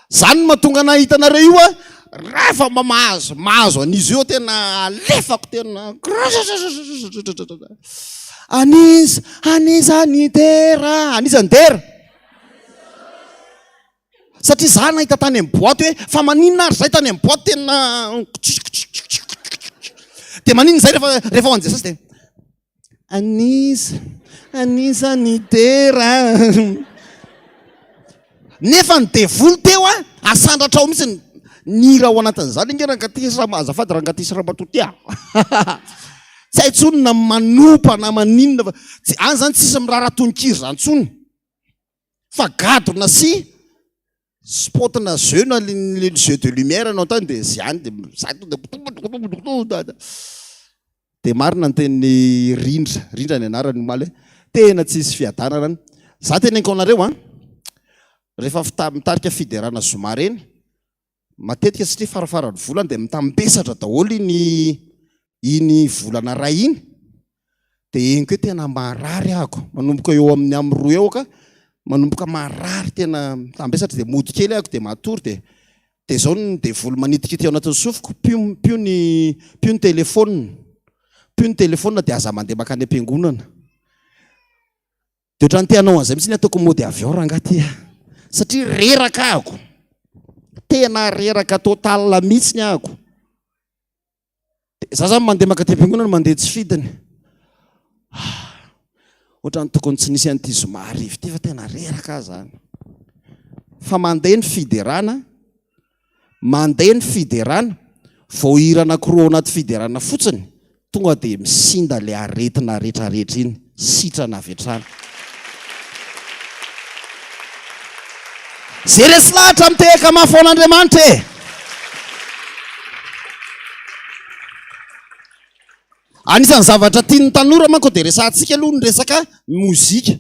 Zany no mahatonga anah hitanareo io a, rehefa mba mahazo mahazo an'izy io tena alefako tena An'iza an'iza ny dera an'iza ny dera? Satria za nahita tany amin'ny boîte hoe fa maninona ary zay tany amin'ny boîte tena dia maninona zay rehefa rehefa ho an'i Jesosy dia An'iza, an'iza ny dera? Nefa ny devoly teo a, asandratra ao mihitsy ny hira ao anatin'izany ange rangaty sy rama, azafady rangaty sy ramatoa ty a. Tsy hay intsony na manompa na maninona fa tsy, any zany tsisy miraharaha tononkira zany intsony fa gadona sy Spot-na jeu na le jeu de lumière no ataony dia zay any dia za tonga dia dia marina ny tenin'i Rindra, Rindra ny anarany omaly hoe tena tsisy fiadanana any. Za teneniko anareo an, rehefa fita- mitarika fiderana zoma reny, matetika satria farafaran'ny volana dia mitambesatra daholo iny iny volana ray iny, dia henoko hoe tena marary ahako, manomboka eo amin'ny amin'ny roa eo ka manomboka marary tena mitambesatra dia mody kely ahako dia matory dia dia izao ny devoly manitikitika ao anatin'ny sofiko, pio pio ny pio ny telephone, pio ny telephone dia aza mandeha mankany am-piangonana. Dia ohatran'ny te hanao an'izay mihitsy ny ataoko mody avy ao rangahy ty a! Satria reraka ahako, tena reraka total mihitsy ahako. Dia za zany mandeha mankaty am-piangonana mandeha tsy fidiny. Ah, ohatran'ny tokony tsy nisy an'ity zoma hariva ity fa tena reraka aho zany. Fa mandeha ny fiderana, mandeha ny fiderana, vao hira anankiroa ao anaty fiderana fotsiny, tonga dia misinda ilay aretina retraretra iny, sitrana avy hatrany. Ze resy lahatra mitehaka mafy ho an'Andriamanitra e! Anisan'ny zavatra tian'ny tanora manko dia resahantsika aloha ny resaka mozika,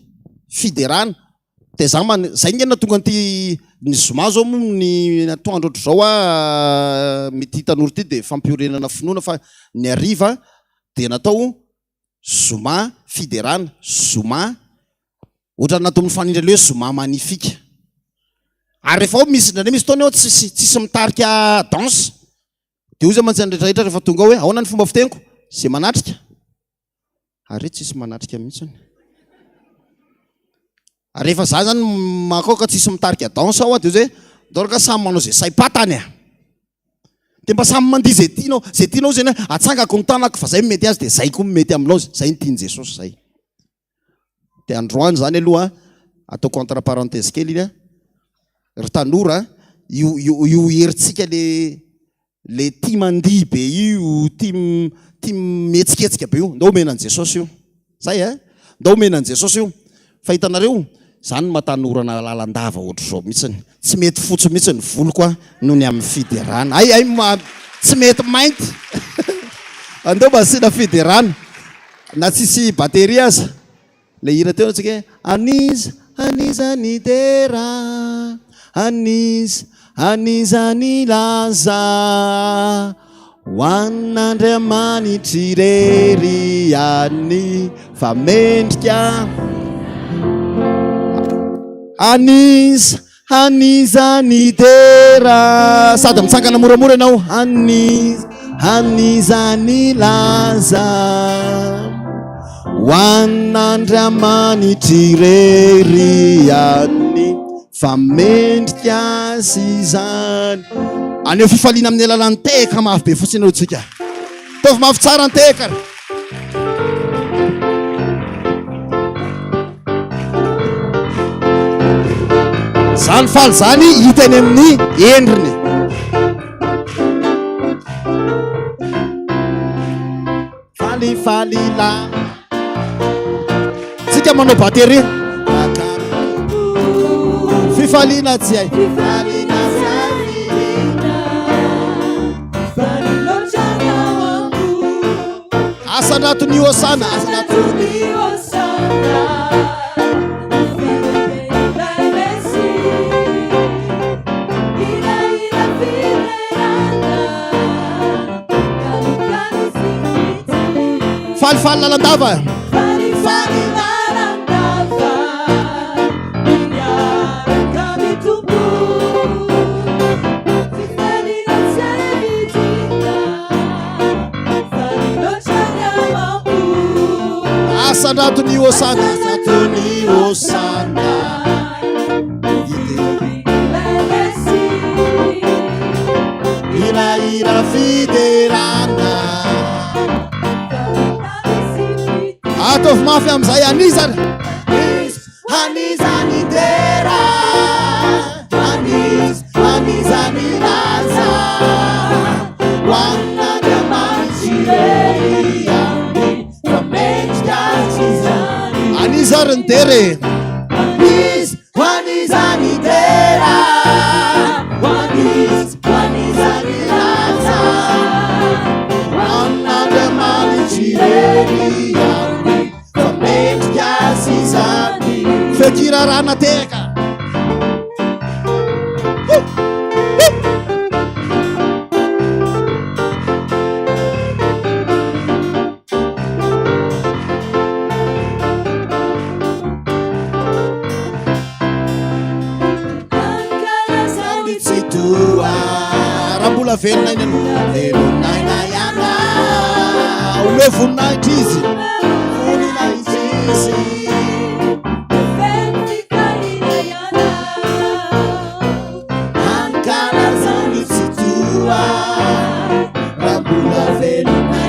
fiderana. Dia za man, zay nge nahatonga an'ity, ny zoma zao moa ny atoandro ohatr'izao a, ity tanora ity dia fampiorenana finoana fa ny hariva dia natao zoma fiderana, zoma ohatran'ny natao mifanindry le hoe zoma magnifique. Ary rehefa ao misy indraindray misy fotoana ao tsisy tsisy mitarika danse, dia hoy za mantsy ny rehetra rehetra rehefa tonga ao hoe ahoana ny fomba fiteniko? Ze manatrika. Ary tsisy manatrika mihitsiny. Ary rehefa za zany makao ka tsisy mitarika danse ao dia hoe ndao ka samy manao zay saim-patany a. Dia mba samy mandihy zay tianao, zay tianao zany hoe atsangako ny tanako fa zay no mety azy dia zay koa no mety aminao, zay no tian'i Jesosy zay. Dia androany zany aloha ataoko entre parenthèse kely iny a, ry tanora io io io herintsika le le tia mandihy be io, tia tia mihetsiketsika be io, ndao omena an'i Jesosy io. Zay e, ndao omena an'i Jesosy io. Fa hitanareo, zany no maha-tanora ana lalandava ohatr'izao mihitsiny. Tsy mety fotsy mihitsy ny voloko a, noho ny amin'ny fiderana. Hay hay ma, tsy mety mainty. Andao mba asiana fiderana. Na tsisy batterie aza. Le hira teo antsika hoe An'iza, an'iza ny dera, an'iza, an'iza ny laza, ho an'Andriamanitra irery ihany fa mendrika. An'iza, An'iza ny dera? Sady mitsangana moramora ianao. An'iza, an'iza ny laza? Ho an'Andriamanitra irery ihany fa mendrika azy izany. Aneho fifaliana amin'ny alalan'ny tehaka mafy be fotsiny aloha tsika. Ataovy mafy tsara ny tehaka. Zany faly zany hita eny amin'ny endriny. Falifaly la. Tsika manao batterie. Fifaliana tsy hay. Fifaliana tsy hay. Asandrato ny Hosana, asandrato ny Hosana. Falifaly lalandava. Falifaly lalandava. Miaraka amin'ny Tompo. Fifaliana tsy hay vidina. Asandrato ny Hosana, asandrato ny Hosana. Hirahira fiderana. Ataovy mafy amin'izay an'iza An'iza ny dera, an'iza, an'iza ny laza, ho an'Andriamanitra irery ihany, fa mendrika azy izany. An'iza ary ny dera e? An'iza, ho an'iza ny dera, ho an'iza, ho an'iza ny laza, ho an'Andriamanitra irery ihany. Fa mendrika azy izany. Feon-kira tehaka. Raha mbola velona aina velona aina ihany omeo voninahitra izy voninahitra izy ankalazao ny Tsitoha raha mbola velona.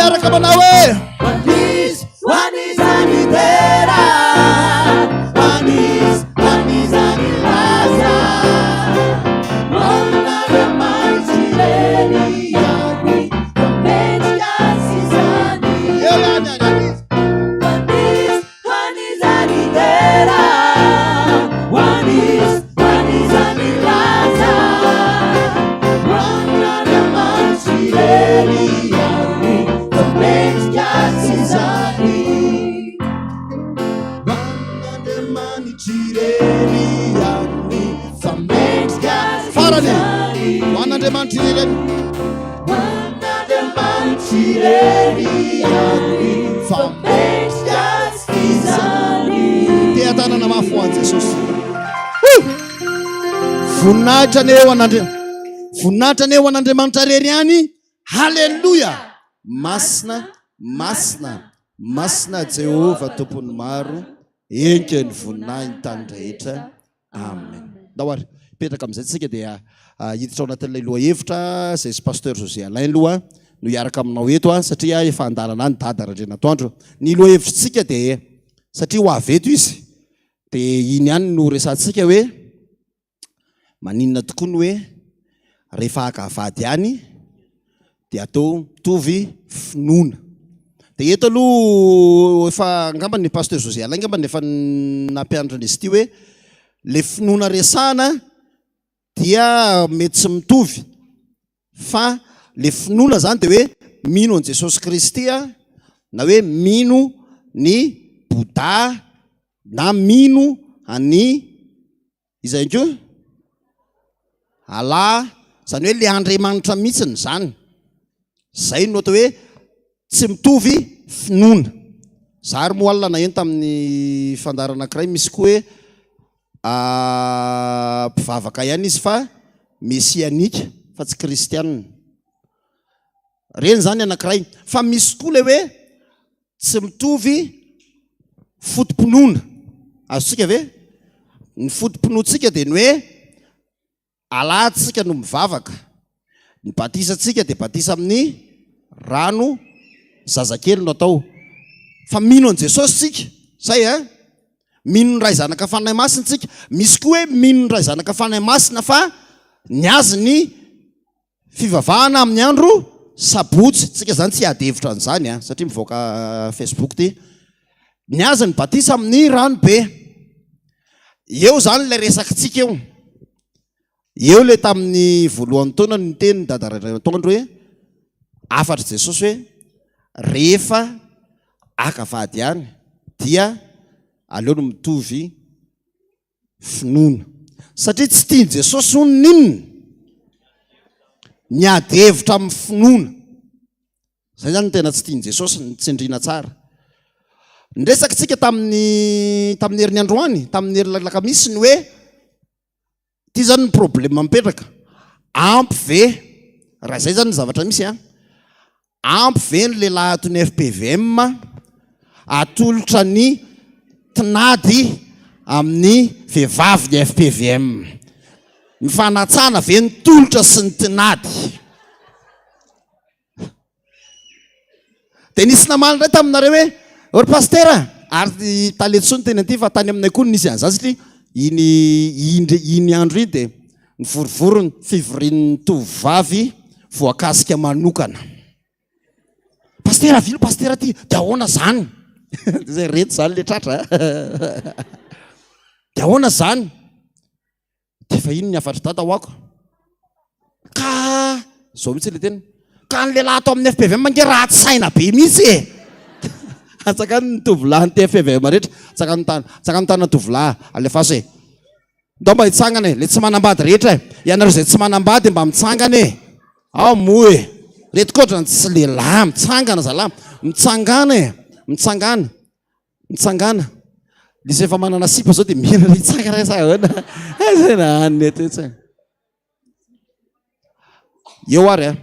miaraka manao hoe. Ho an'iza, ho an'iza ny dera? Ho an'iza, ho an'iza ny laza? Ho an'Andriamanitra irery ihany, fa mendrika azy izany. Eo ihany ary, an'iza? Ho an'iza, ho an'iza ny dera? Ho an'iza, ho an'iza ny laza? Ho an'Andriamanitra irery ihany, fa mendrika azy izany. Ho an'Andriamanitra irery ihany, fa mendrika azy Farany, izany. ho an'Andriamanitra irery ihany. Ho an'Andriamanitra irery ihany, fa mendrika azy izany. Teha-tanana mafy ho an'i Jesosy. Woo! Voninahitra anie ho an'Andria- Voninahitra anie ho an'Andriamanitra irery ihany. Haleloia! Masina, masina, masina Jehovah Tompon'ny maro, enga ny voninahiny tany rehetra. Amen. Ndao ary hipetraka amin'izay tsika dia hiditra ao anatin'ilay lohahevitra izay sy Pasteur José Alain aloha no hiaraka aminao eto satria efa andalana any Dada Randrianatoandro. Ny lohahevitritsika dia satria ho avy eto izy dia iny ihany no resahantsika hoe Maninona tokoa ny hoe rehefa haka vady any dia atao mitovy finoana. Dia eto aloha efa angamba ny Pasteur José Alain angamba efa nampianatra an'izy ity hoe le finoana resahana dia mety tsy mitovy fa le finoana zany dia hoe mino an'i Jesosy Kristy na hoe mino ny Bouddha na mino an'i Iza ihany koa? Allah, izany hoe le Andriamanitra mihitsiny izany. Izay no atao hoe tsy mitovy finoana. Za ary moa alina naheno tamin'ny fandaharana anankiray misy koa hoe mpivavaka ihany izy fa mesianika fa tsy kristianina. Ireny izany anankiray. Fa misy koa ilay hoe Tsy mitovy foto-pinoana. Azontsika ve? Ny foto-pinoantsika dia ny hoe Allah tsika no mivavaka. Ny batisantsika dia batisa amin'ny rano zazakely no atao. Fa mino an'i Jesosy tsika. Zay eh? Mino ny Ray Zanaka Fanahy Masina tsika. Misy koa hoe mino ny Ray Zanaka Fanahy Masina fa ny azy ny Fivavahana amin'ny andro sabotsy, tsika zany tsy hiady hevitra an'izany a, satria mivoaka Facebook ty. Ny azy ny batisa amin'ny rano be. Eo zany ilay resakitsika eo. Eo ilay tamin'ny voalohan'ny taona no niteny ny dada Randrianatoandro hoe hafatr'i Jesosy hoe rehefa haka vady ihany dia aleo no mitovy finoana. Satria tsy tian'i Jesosy hono ny inona? Ny ady hevitra amin'ny finoana. Izay izany no tena tsy tian'i Jesosy, ny tsindriana tsara. Niresaka isika tamin'ny tamin'ny herin'ny androany, tamin'ny herin'ny alakamisy ny hoe Ity zany ny problème mipetraka. Ampy ve, raha izay zany ny zavatra misy an, ampy ve ny lehilahy ato ny fpvm atolotra ny tinady amin'ny vehivavy ny fpvm? Mifanatsana ve ny tolotra sy ny tinady? Dia nisy namaly indray taminareo hoe, ô ry pasitera, ary tale Tsoa niteny an'ity fa tany aminay koa no nisy an'izany satria iny iny iny andro iny dia nivorivory ny fivorian'ny tovovavy voakasika manokana. Pasitera avia aloha pasitera aty, dia ahoana izany? Dia zay reto izany le tratra. Dia ahoana izany? Dia efa iny ny hafatr'i dada ho ako. Ka zao mihitsy le teny. Ka ny lehilahy ato amin'ny FPVM ange ratsy saina be mihitsy e. Atsakano ny tovolahy ny FPVM rehetra. Atsakano ny tana, atsakano ny tanana tovolahy, alefaso e. Ndao mba hitsangana e, le tsy manambady rehetra e. Ianareo izay tsy manambady mba mitsangana e. Ao moa e. Reto koa ohatran'ny tsy lehilahy, mitsangana zalahy. Mitsangana e, mitsangana. Mitsangàna. Nisy efa manana sipa zao dia mila hitsangana sa ahoana? Aiza na hanina eto etsy. Eo ary a.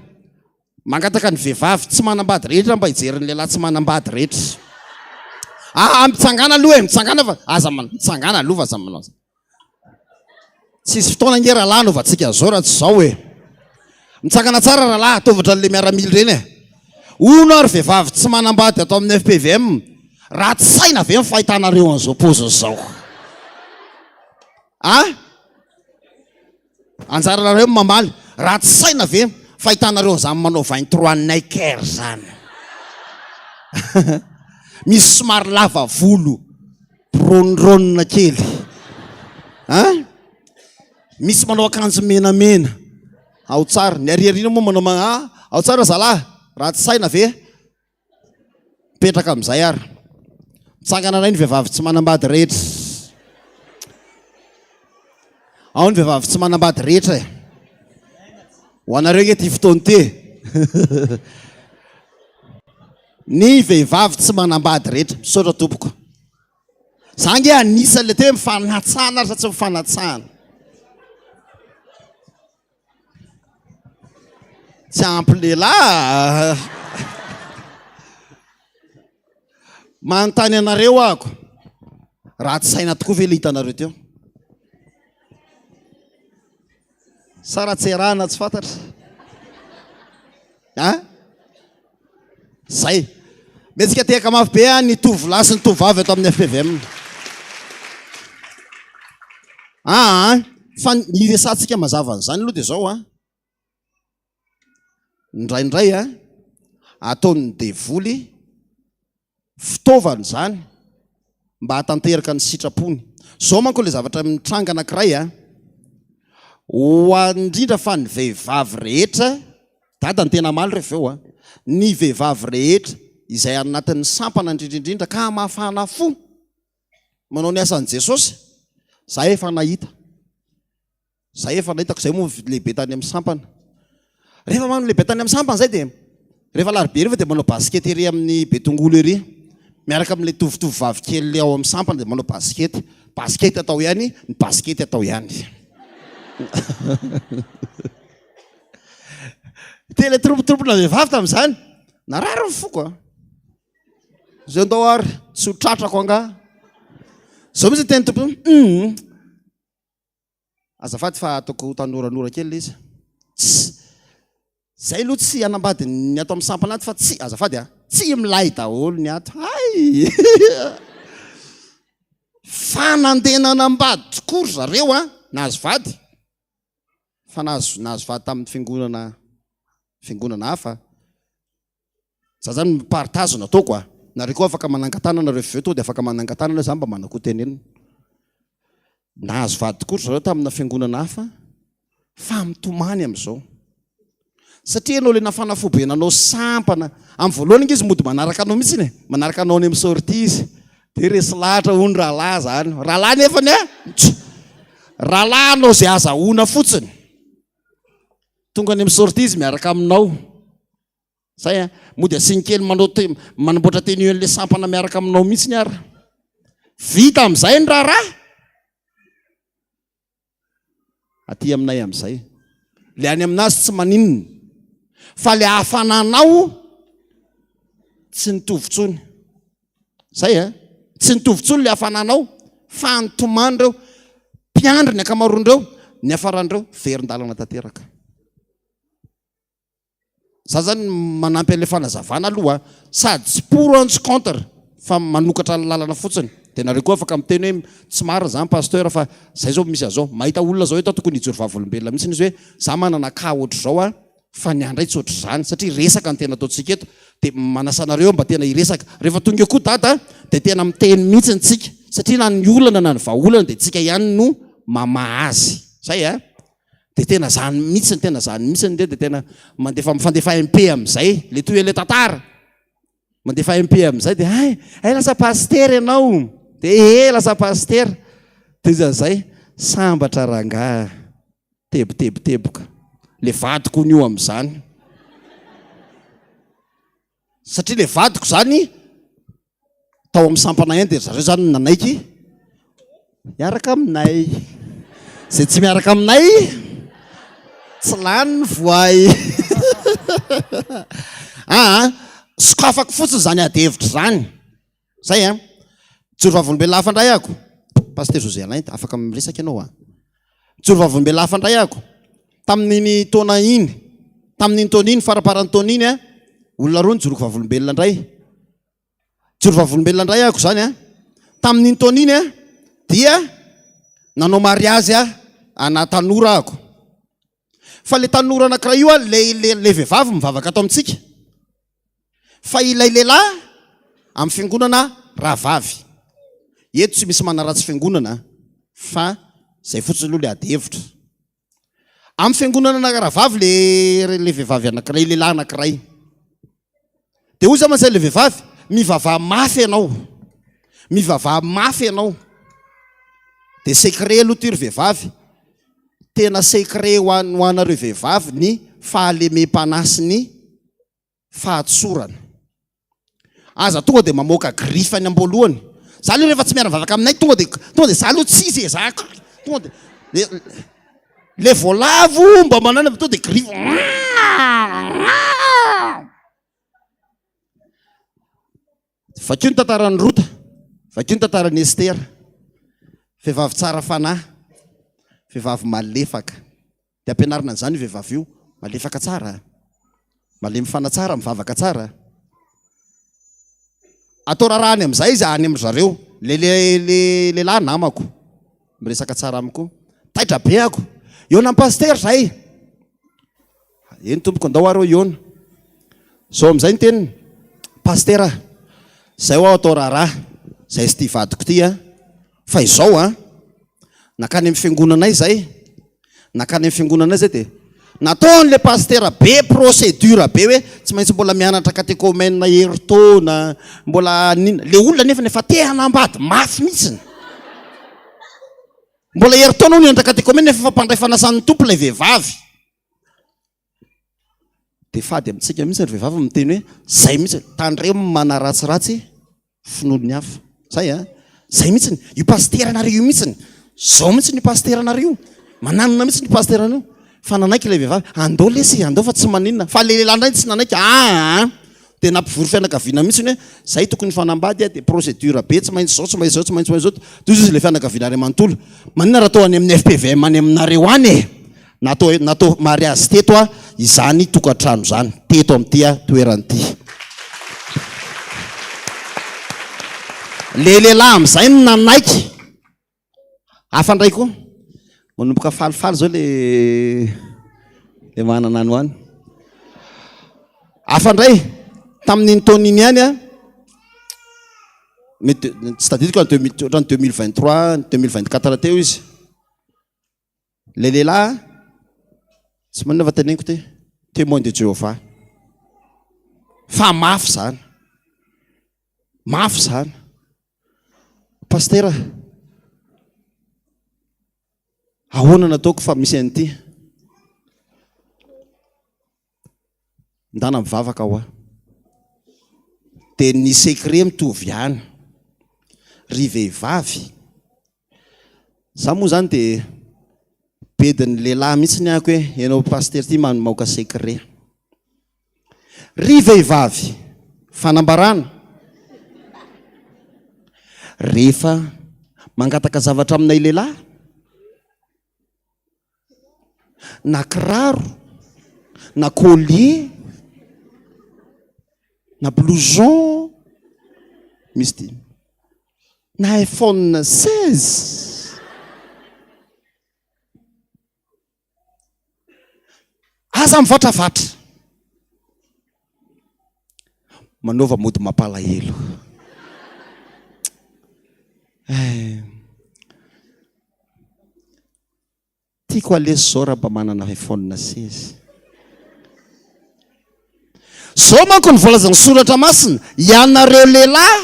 Mangataka ny vehivavy tsy manambady rehetra mba hijery ny lehilahy tsy manambady rehetra. Ah, mitsangàna aloha e, mitsangàna fa aza mitsangàna aloha fa aza manao. Tsisy fotoana ange rahalahy anaovantsika an'izao raha tsy izao e. Mitsangana tsara rahalahy, ataovy ohatran'ilay miaramila ireny e. Hono ary vehivavy tsy manambady ato amin'ny fpvm, ratsy saina ve ny fahitanareo an'izao paoziny izao? A? Anjaranareo ny mamaly, ratsy saina ve ny fahitanareo an'izany manao 23 Nike zany? Misy somary lava volo, bronirônina kely. An? Misy manao akanjo menamena. Ao tsara. Ny ary aoriana moa manao ma- ao tsara zalahy. Ratsy saina ve? Mipetraka amin'izay ary. Mitsangana indray ny vehivavy tsy manambady rehetra. Ao ny vehivavy tsy manambady rehetra e. Ho anareo nge ity fotoana ity e. Ny vehivavy tsy manambady rehetra. Misaotra tompoko. Za nge anisan'le teo hoe mifanatsahana ary sa tsy mifanatsahana. Tsy ampy lehilahy. Manontany anareo ahako, ratsy saina tokoa ve le hitanareo teo? Sa ratsy erahana tsy fantatra? An? Zay. Mihetsika tehaka mafy be ny tovolahy sy ny tovovavy eto amin'ny FPVM. Aa, fa ny resahantsika mazava an'izany aloha dia izao an. Indraindray an, ataon'ny devoly fitaovana izany mba hahatanteraka ny sitrapony. Izao manko ilay zavatra mitranga anankiray an, ho an indrindra fa ny vehivavy rehetra, dada ny tena hamaly rehefa eo an, ny vehivavy rehetra izay anatin'ny sampana indrindra indrindra ka mafana fo manao ny asan'i Jesosy, za efa nahita. Zay efa nahitako zay moa lehibe tany amin'ny sampana. Rehefa manao lehibe tany amin'ny sampana zay dia rehefa alarobia hariva dia manao basket ery amin'ny Betongolo ery. Miaraka amin'ilay tovotovovavy kely ao amin'ny sampana dia manao basket. Basket atao ihany, ny basket atao ihany. Tena trompotropona vehivavy tamin'izany. Narary ny foko a. Zay ndao ary tsy ho tratrako angaha. Zao mihitsy ny teny tompony. Hum. Azafady fa ataoko tanoranora kely ilay izy. Tsy, zay aloha tsy hanambady ny ato amin'ny sampana ato fa tsy, azafady a, tsy milay daholo ny ato. Hay! Fa nandeha nanambady tokoa ry zareo a, nahazo vady. Fa nahazo, nahazo vady tamin'ny fiangonana, fiangonana hafa. Za zany mi-partage no ataoko a! Nareo koa afaka manangan-tanana rehefa avy eo tonga dia afaka manangan-tanana hoe za mba manan-ko tenenina. Nahazo vady tokoa ry zareo tamina fiangonana hafa fa mitomany amin'izao. Satria ianao ilay nafana fo be nanao sampana, amin'ny voalohany ange izy mody manaraka anao mihitsy e, manaraka anao any amin'ny sortie izy. Dia resy lahatra hono rahalahy zany. Rahalahy nefany a, rahalahy hanao izay azahoana fotsiny. Tonga any amin'ny sortie izy miaraka aminao. Zay a! Mody asiany kely manao te, manamboatra tenue an'ilay sampana miaraka aminao mihitsiny ary. Vita amin'izay ny raharaha. Aty aminay amin'izay. Le any aminazy tsy maninona. Fa le hafananao tsy nitovy intsony. Zay a! Tsy nitovy intsony le hafananao fa nitomany ireo. Mpiandry ny ankamaroan'ireo, niafaran'ireo verin-dalana tanteraka. Za zany manampy an'ilay fanazavana aloha a, sady tsy pour aho no tsy contre fa manokatra ny lalana fotsiny, dia nareo koa afaka miteny hoe tsy marina zany pasteur fa zay zao misy an'izao, mahita olona zao eto aho tokony hijoro vavolombelona mihitsy izy hoe za manana cas ohatr'izao a fa ny ahy ndray tsy ohatr'izany satria resaka no tena ataontsika eto dia manasa anareo aho mba tena hiresaka, rehefa tonga eo koa dada dia tena miteny mihitsy tsika satria na ny olana na ny vahaolana dia tsika ihany no mamaha azy, zay a. Dia tena zany mihitsiny, tena zany mihitsiny ndre dia tena mandefa mifandefa MP amin'izay, le toy ilay tantara. Mandefa MP amin'izay dia hay, hay lasa pasitera ianao. Dia ee lasa pasitera. Dia izy amin'izay, sambatra rangahy, tebitebiteboka. Le vadiko hono io amin'izany. Satria le vadiko zany tao amin'ny sampana ihany dia ry zareo zany nanaiky hiaraka aminay. Izay tsy miaraka aminay tsy lany ny voay. Aa, sokafako fotsiny izany ady hevitra izany. Zay an. Mijoro vavolombelona hafa indray ako. Pasteur José Alain, afaka miresaka ianao an. Mijoro vavolombelona hafa indray ako. Tamin'iny taona iny, tamin'iny taona iny, faramparan'ny taona iny an, Olona roa nijoro vavolombelona indray. Joro vavolombelona indray ahako izany an. Tamin'iny taona iny an, dia nanao mariazy ana tanora ahako. Fa le tanora anankiray io an, le le le vehivavy mivavaka ato amintsika. Fa ilay lehilahy amin'ny fiangonana rahavavy. Eto tsy misy manaratsy fiangonana fa zay fotsiny aloha le ady hevitra. Amin'ny fiangonana rahavavy le le vehivavy anankiray, lehilahy anankiray. Dia hoy za mantsy le vehivavy, mivavaha mafy ianao. Mivavaha mafy ianao. Dia secret aloha ity ry vehivavy. Tena secret ho an- ho anareo vehivavy ny fahalemem-panahy sy ny fahatsorana. Aza tonga dia mamoaka griffe any am-boalohany. Za aloha rehefa tsy miara-mivavaka aminay tonga dia tonga dia za aloha tsy izy e, za tonga dia le le voalavo mba manana tonga dia griffe. Vakio ny tantaran'i Rota, vakio ny tantaran'i Estera. Vehivavy tsara fanahy, vehivavy malefaka. Dia ampianarina an'izany io vehivavy io, malefaka tsara, malemy fanahy tsara, mivavaka tsara. Atao raharaha any amin'izay izy, any amin-dry zareo. Le le le lehilahy namako, miresaka tsara amiko. Taitra be ako. Hihaona amin'ny pasitera izahay. Eny tompoko, andao ary hihaona. Izao amin'izay ny teniny, Pasitera, izay ho aho atao raharaha, izay sy ity vadiko ity an. Fa izao an, nankany amin'ny fiangonanay izay, nankany amin'ny fiangonanay izay dia nataon'ilay pasitera be procédure be hoe tsy maintsy mbola mianatra catéchomène herintaona, mbola n'inona. Ilay olona nefa efa te hanambady mafy mihitsiny. Mbola herintaona hono hianatra catéchomène nefa efa mpandray fanasan'ny Tompo ilay vehivavy. Dia fady amintsika mihitsy ry vehivavy miteny hoe zay mihitsy, tandremo manaratsiratsy finoan'ny hafa. Zay a! Zay mihitsy, io pasiteranareo io mihitsy, zao mihitsy io pasiteranareo io, mananona mihitsy io pasiteranareo io. Fa nanaiky ilay vehivavy, andao lesy, andao fa tsy maninona. Fa ilay lehilahy indray tsy nanaiky, aa! Dia nampivory fianakaviana mihitsy hoe zay tokony hifanambady dia procédure be, tsy maintsy zao, tsy maintsy zao, tsy maintsy zao. Dia hoy izy ilay fianakaviana iray manontolo, maninona raha atao any amin'ny FPVM any aminareo any e? Natao natao mariazy teto a izany tokantrano izany, teto amin'ity a toerana ity. Le lehilahy amin'izay no nanaiky. Hafa indray koa, manomboka falifaly izao le le manana any ho any. Hafa indray, tamin'iny taona iny ihany a, mety tsy tadidiko en 2000 ohatran'ny 2023, 2024 teo izy. Le lehilahy tsy maninona fa teneniko ty, témoin de Jéhovah. Fa mafy izany. Mafy izany. Pasitera, ahoana no ataoko fa misy an'ity? Ndana mivavaka hoa. Dia ny secret mitovy ihany. Ry vehivavy, za moa zany dia bedin'ny lehilahy mihitsy ny ako hoe ianao pasitera ity manomaoka secret. Ry vehivavy, fanambarana, rehefa mangataka zavatra aminay lehilahy, na kiraro, na collier, na blouson, misy ty, na iPhone 16. Aza mivatravatra. Manaova mody mampalahelo. Eh. Tiako alesy zao raha mba manana iPhone 16. Zao manko ny voalazan'ny soratra masina, ianareo lehilahy,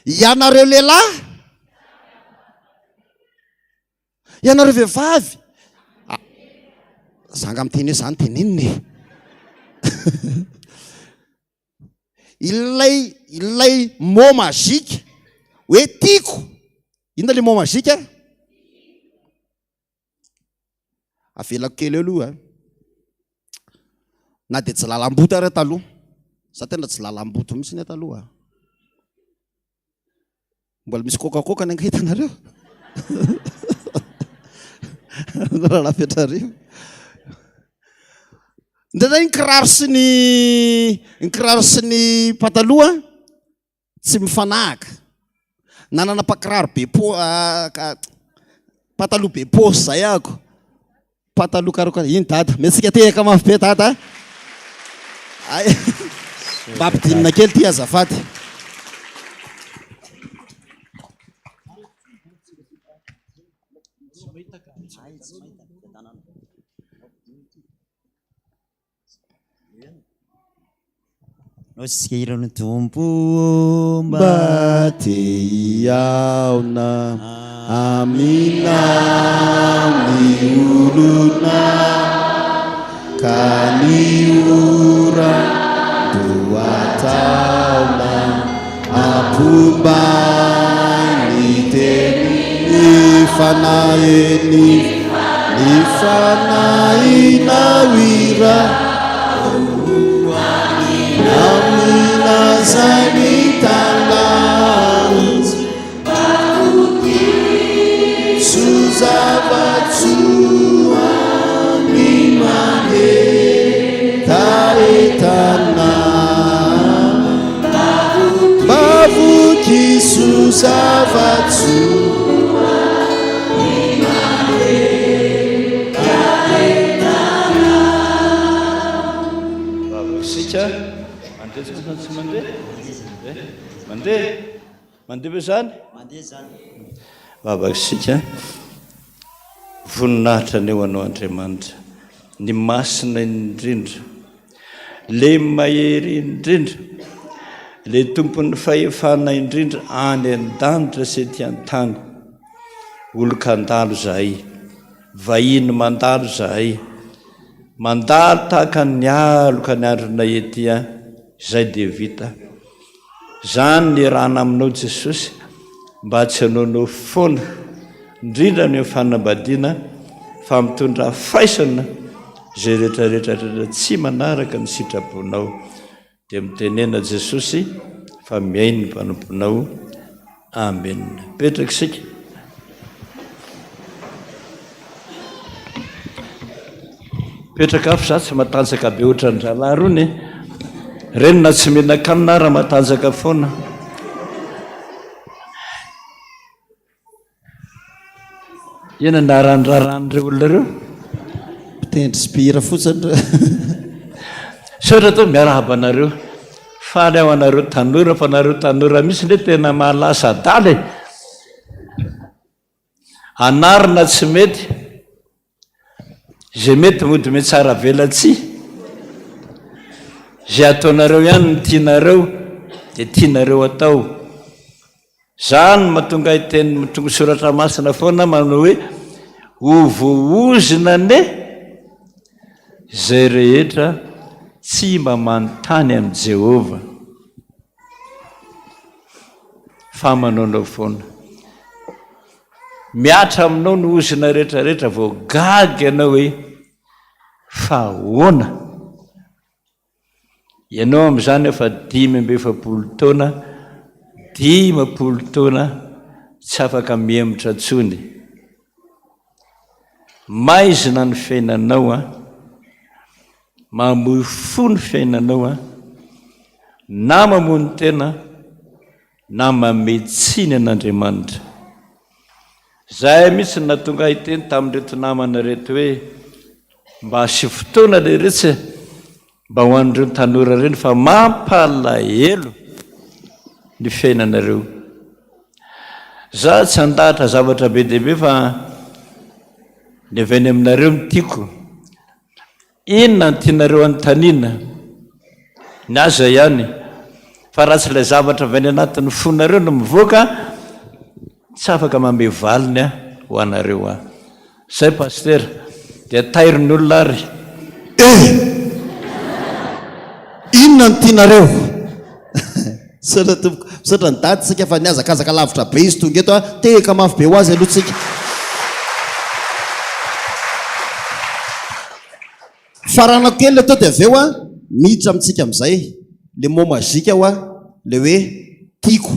ianareo lehilahy, ianareo vehivavy. Ah, za nga miteny hoe zany tenenina e. Ilay ilay mot magique hoe tiako, inona le mot magique? Avelako kely eo aloha. Na dia tsy lalam-boto ary aho taloha. Za tena tsy lalam-boto mihitsy aho taloha. Mbola misy coca-coca ny angaha hitanareo? Rahalahy Fetrarivo. Indraindray ny kiraro sy ny ny kiraro sy ny pataloha tsy mifanahaka. Nanana mpakiraro be po pataloha be paosy zay ahako. Pataloha karaokara iny dada. Mihetsika tehaka mafy be dada a. Ay. Mba ampidinina kely ty azafady. Nosika hiran'ny Tompo mba Mba te hihaona aminao ny olona ka ny ora dohataona Ampombahy ny teny ny fanahy ny ny fanahinao ira Amina zay mitalaho Soa zava-tsoa ny mangetahetana Mba vokiso zava-tsoa Vavaka isika. Mandeha tsika sa tsy mandeha? Mandeha? Mandeha ve izany? Mandeha izany. Vavaka isika. Voninahitra anie ho Anao Andriamanitra, ny Masina indrindra, le Mahery indrindra, le Tompon'ny fahefana indrindra any an-danitra sy ety an-tany. Olon-kandalo izahay, vahiny mandalo izahay, mandalo tahaka ny aloka ny andronay ety an, izay dia vita. Zany ny rana aminao Jesosy mba tsy hanaonao foana indrindra ny fanambadiana fa mitondra faisana izay rehetra rehetra rehetra tsy manaraka ny sitraponao dia mitenena Jesosy fa mihaino ny mpanomponao Amen Mipetraka isika. Mipetraka afo za tsy matanjaka be ohatran'ny rahalahy rony e. Reny na tsy mihinan-kanina ara matanjaka foana. Inona ny arandraran'ireo olona ireo? Mpitendry sy mpihira fotsiny ireo. Misaotra tompoko, miarahaba anareo. Faly aho anareo tanora fa nareo tanora mihitsy nge tena mahalasa adala e. Anarina tsy mety, izay mety mody mihatsara velatsihy. Izay ataonareo ihany no tianareo dia tianareo atao. Zany no mahatonga ahy hiteny mitongo soratra masina foana manao hoe ho voaozona anie izay rehetra tsy mba manontany amin'i Jehovah fa manaonao foana. Mihatra aminao ny ozona rehetra rehetra vao gaga ianao hoe fa ahoana? Ianao amin'izany efa 45 taona, 50 taona tsy afaka mihemotra intsony. Maizina ny fiainanao an, mamoy fo ny fiainanao an, na mamono tena na manome tsiny an'Andriamanitra. Izay mihitsy no nahatonga ahy hiteny tamin'ireto namana ireto hoe mba asio fotoana leretsy e, mba ho an'ireo tanora ireny fa mampalahelo ny fiainanareo. Za tsy handahatra zavatra be dia be fa ny avy any aminareo no tiako. Inona no tianareo anontaniana? Ny ahy izay ihany, fa raha tsy ilay zavatra avy any anatin'ny fonareo no mivoaka, tsy afaka manome valiny aho ho anareo aho. Izay Pasitera, dia tairo ny olona ary. Eh! Inona no tianareo? Misaotra tompoko. Misaotra an'i Dady tsika fa nihazakazaka lavitra be izy tonga eto a. Tehaka mafy be ho azy aloha tsika. Faranako kely le teo dia avy eo a, miditra amintsika amin'izay le mot magique hoa le hoe tiako.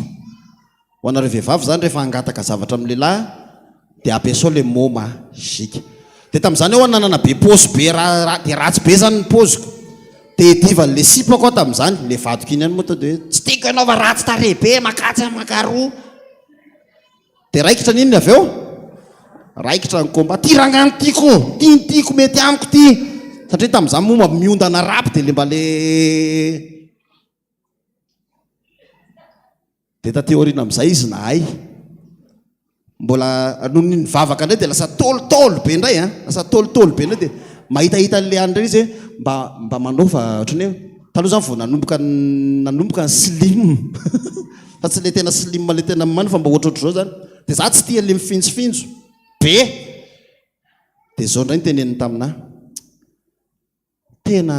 Ho anareo vehivavy izany rehefa hangataka zavatra amin'ny lehilahy dia ampiasao le mot magique. Dia tamin'izany aho nanana be paosy be ra dia ratsy be zany ny paoziko. Dia divan'ilay sipako aho tamin'izany, ilay vadiko iny ihany moa to dia hoe tsy tiako ianao fa ratsy tarehy be, makatsy a makaroa. Dia raikitra ny inona avy eo? Raikitra ny combat. Ty rangahy no tiako, ty no tiako, mety amiko ty. Satria tamin'izany moa miondana rap dia le mba le Dia taty aoriana amin'izay izy nahay. Mbola nony nivavaka indray dia lasa taolitaoly be indray an, lasa taolitaoly be indray dia mahitahita an'ilay any indray izy hoe mba mba manaova ohatran'ny hoe taloha izany vao nanomboka nanomboka ny slim fa tsy ilay tena slim ilay tena mimana fa mba ohatrohatr'izao izany. Dia za tsy tia an'ilay mifinjofinjo be. Dia izao indray no teneniny taminà, tena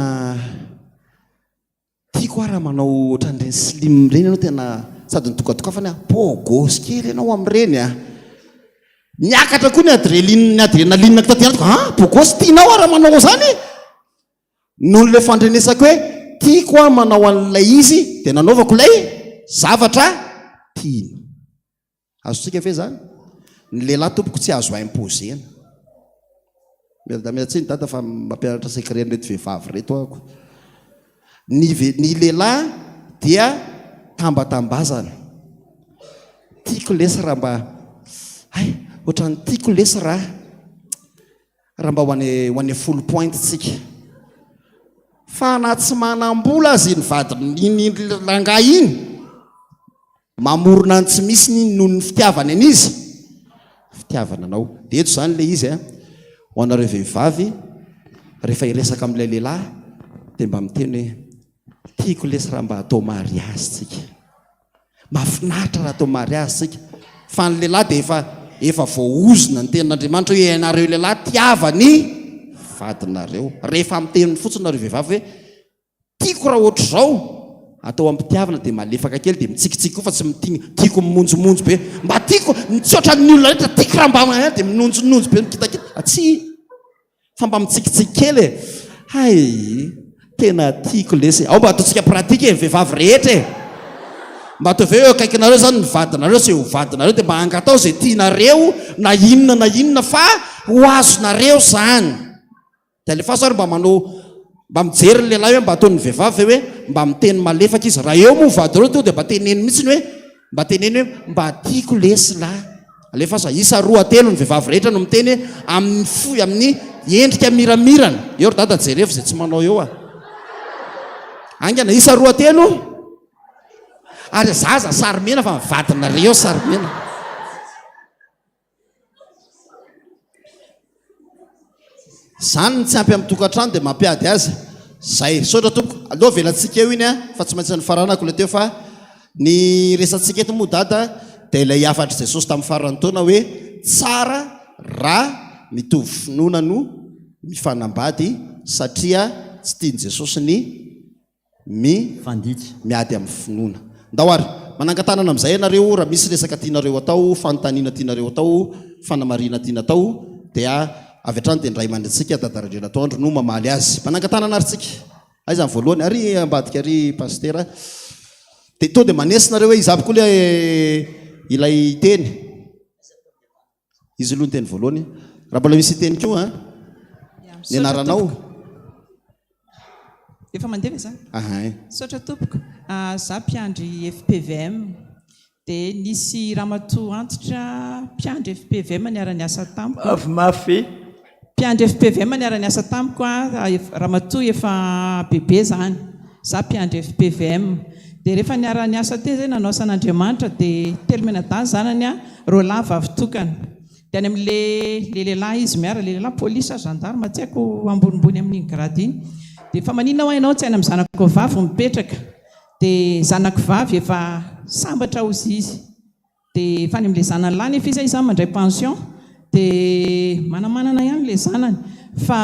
Tiako aho raha manao ohatran'ireny slim ireny ianao tena sady nitokatokafany aho, beau gosse kely ianao amin'ireny a! Niakatra koa ny adreline ny adrenaline-ko taty anatiko, ah beau gosse tianao aho raha manao an'izany? Noho ilay fandrenesako hoe tiako aho manao an'ilay izy dia nanaovako ilay zavatra tiany. Azontsika ve zany? Ny lehilahy tompoko tsy azo imposer-na. Miala tsiny dada fa mampianatra secret an'ireto vehivavy ireto aho ko. Ny ve ny lehilahy dia tambatambazana. Tiako lesy raha mba hay ohatran'ny tiako lesy raha raha mba ho any ho any Foulpointe tsika. Fa na tsy manam-bola aza iny vadin'iny rangahy iny Mamorona ny tsy misy ny noho ny fitiavany an'iza? Fitiavana anao. Dia eto izany ilay izy a, ho anareo vehivavy, rehefa hiresaka amin'ilay lehilahy dia mba miteny hoe, tiako lesy raha mba atao mariazy tsika. Mahafinaritra raha atao mariazy tsika. Fa ny lehilahy dia efa efa voaozona ny tenin'Andriamanitra hoe ianareo lehilahy tiava ny vadinareo. Rehefa miteny fotsiny nareo vehivavy hoe Tiako raha ohatr'izao, atao am-pitiavana dia malefaka kely dia mitsikitsiky koa fa tsy mitigny, tiako mimonjomonjo be, mba tiako, tsy ohatran'ny olona rehetra, tiako raha mba mahay dia minonjononjo be mikitakita, tsia, fa mba mitsikitsiky kely e, hay, tena tiako lesy e, ao mba ataontsika pratique e, ny vehivavy rehetra e, mba ataovy hoe eo akaikinareo izany ny vadinareo sy ho vadinareo dia mba angatao izay tianareo na inona na inona fa ho azonareo izany. Dia alefaso ary mba manao mba mijery ny lehilahy hoe mba ataon'ny vehivavy ve hoe mba miteny malefaka izy. Raha eo moa vadinao tonga dia mba teneno mihitsy hoe mba teneno hoe mba tiako lesy lahy. Alefaso isa roa telo ny vehivavy rehetra no miteny hoe amin'ny fo amin'ny endrika miramirana. Eo ry dada jerevo izay tsy manao eo a. Haingana isa roa telo. Ary zaza sary mena fa ny vadinareo sary mena. Zany ny tsy ampy amin'ny tokantrano dia mampiady azy. Zay. Misaotra tompoko. Aleo avelantsika eo iny a, fa tsy maintsy nifaranako ilay teo fa ny resatsika eto moa dada dia ilay hafatr'i Jesosy tamin'ny faran'ny taona hoe tsara raha mitovy finoana no mifanambady satria tsy tian'i Jesosy ny Mi, Fandika. miady amin'ny finoana. Ndao ary, manangan-tanana amin'izay ianareo raha misy resaka tianareo atao, fanontaniana tianareo atao, fanamarihana tiana atao, dia avy hatrany dia ny ray aman-drenintsika, Dada Randrianatoandro no mamaly azy. Manangan-tanana ary tsika. Aiza ny voalohany? Ary ambadika ary Pasitera. Dia tonga dia manesy nareo hoe iza avy koa ilay ilay teny. Izy aloha ny teny voalohany. Raha mbola misy hiteny koa an. Ny anaranao. Efa mandeha ve izany? Ahay. Misaotra tompoko. Ah, za mpiandry FPVM. Dia nisy ramatoa antitra mpiandry FPVM niara-niasa tamiko. Mafy mafy. Mpiandry FPVM niara-niasa tamiko ramatoa efa bebe zany, za mpiandry FPVM. Dia rehefa niara-niasa teo zay nanao asan'Andriamanitra dia telo mianadahy ny zanany roalahy vavy tokana. Dia any amin'le le lehilahy izy miara, le lehilahy polisy sa gendarme tsy haiko ambonimbony amin'iny grade iny. Dia fa maninona hoa ianao tsy any amin'ny zanako vavy mipetraka? Dia zanako vavy efa sambatra hozy izy. Dia efa any amin'ilay zanany lahy nefa izy izany mandray pension dia manamanana ihany ilay zanany fa.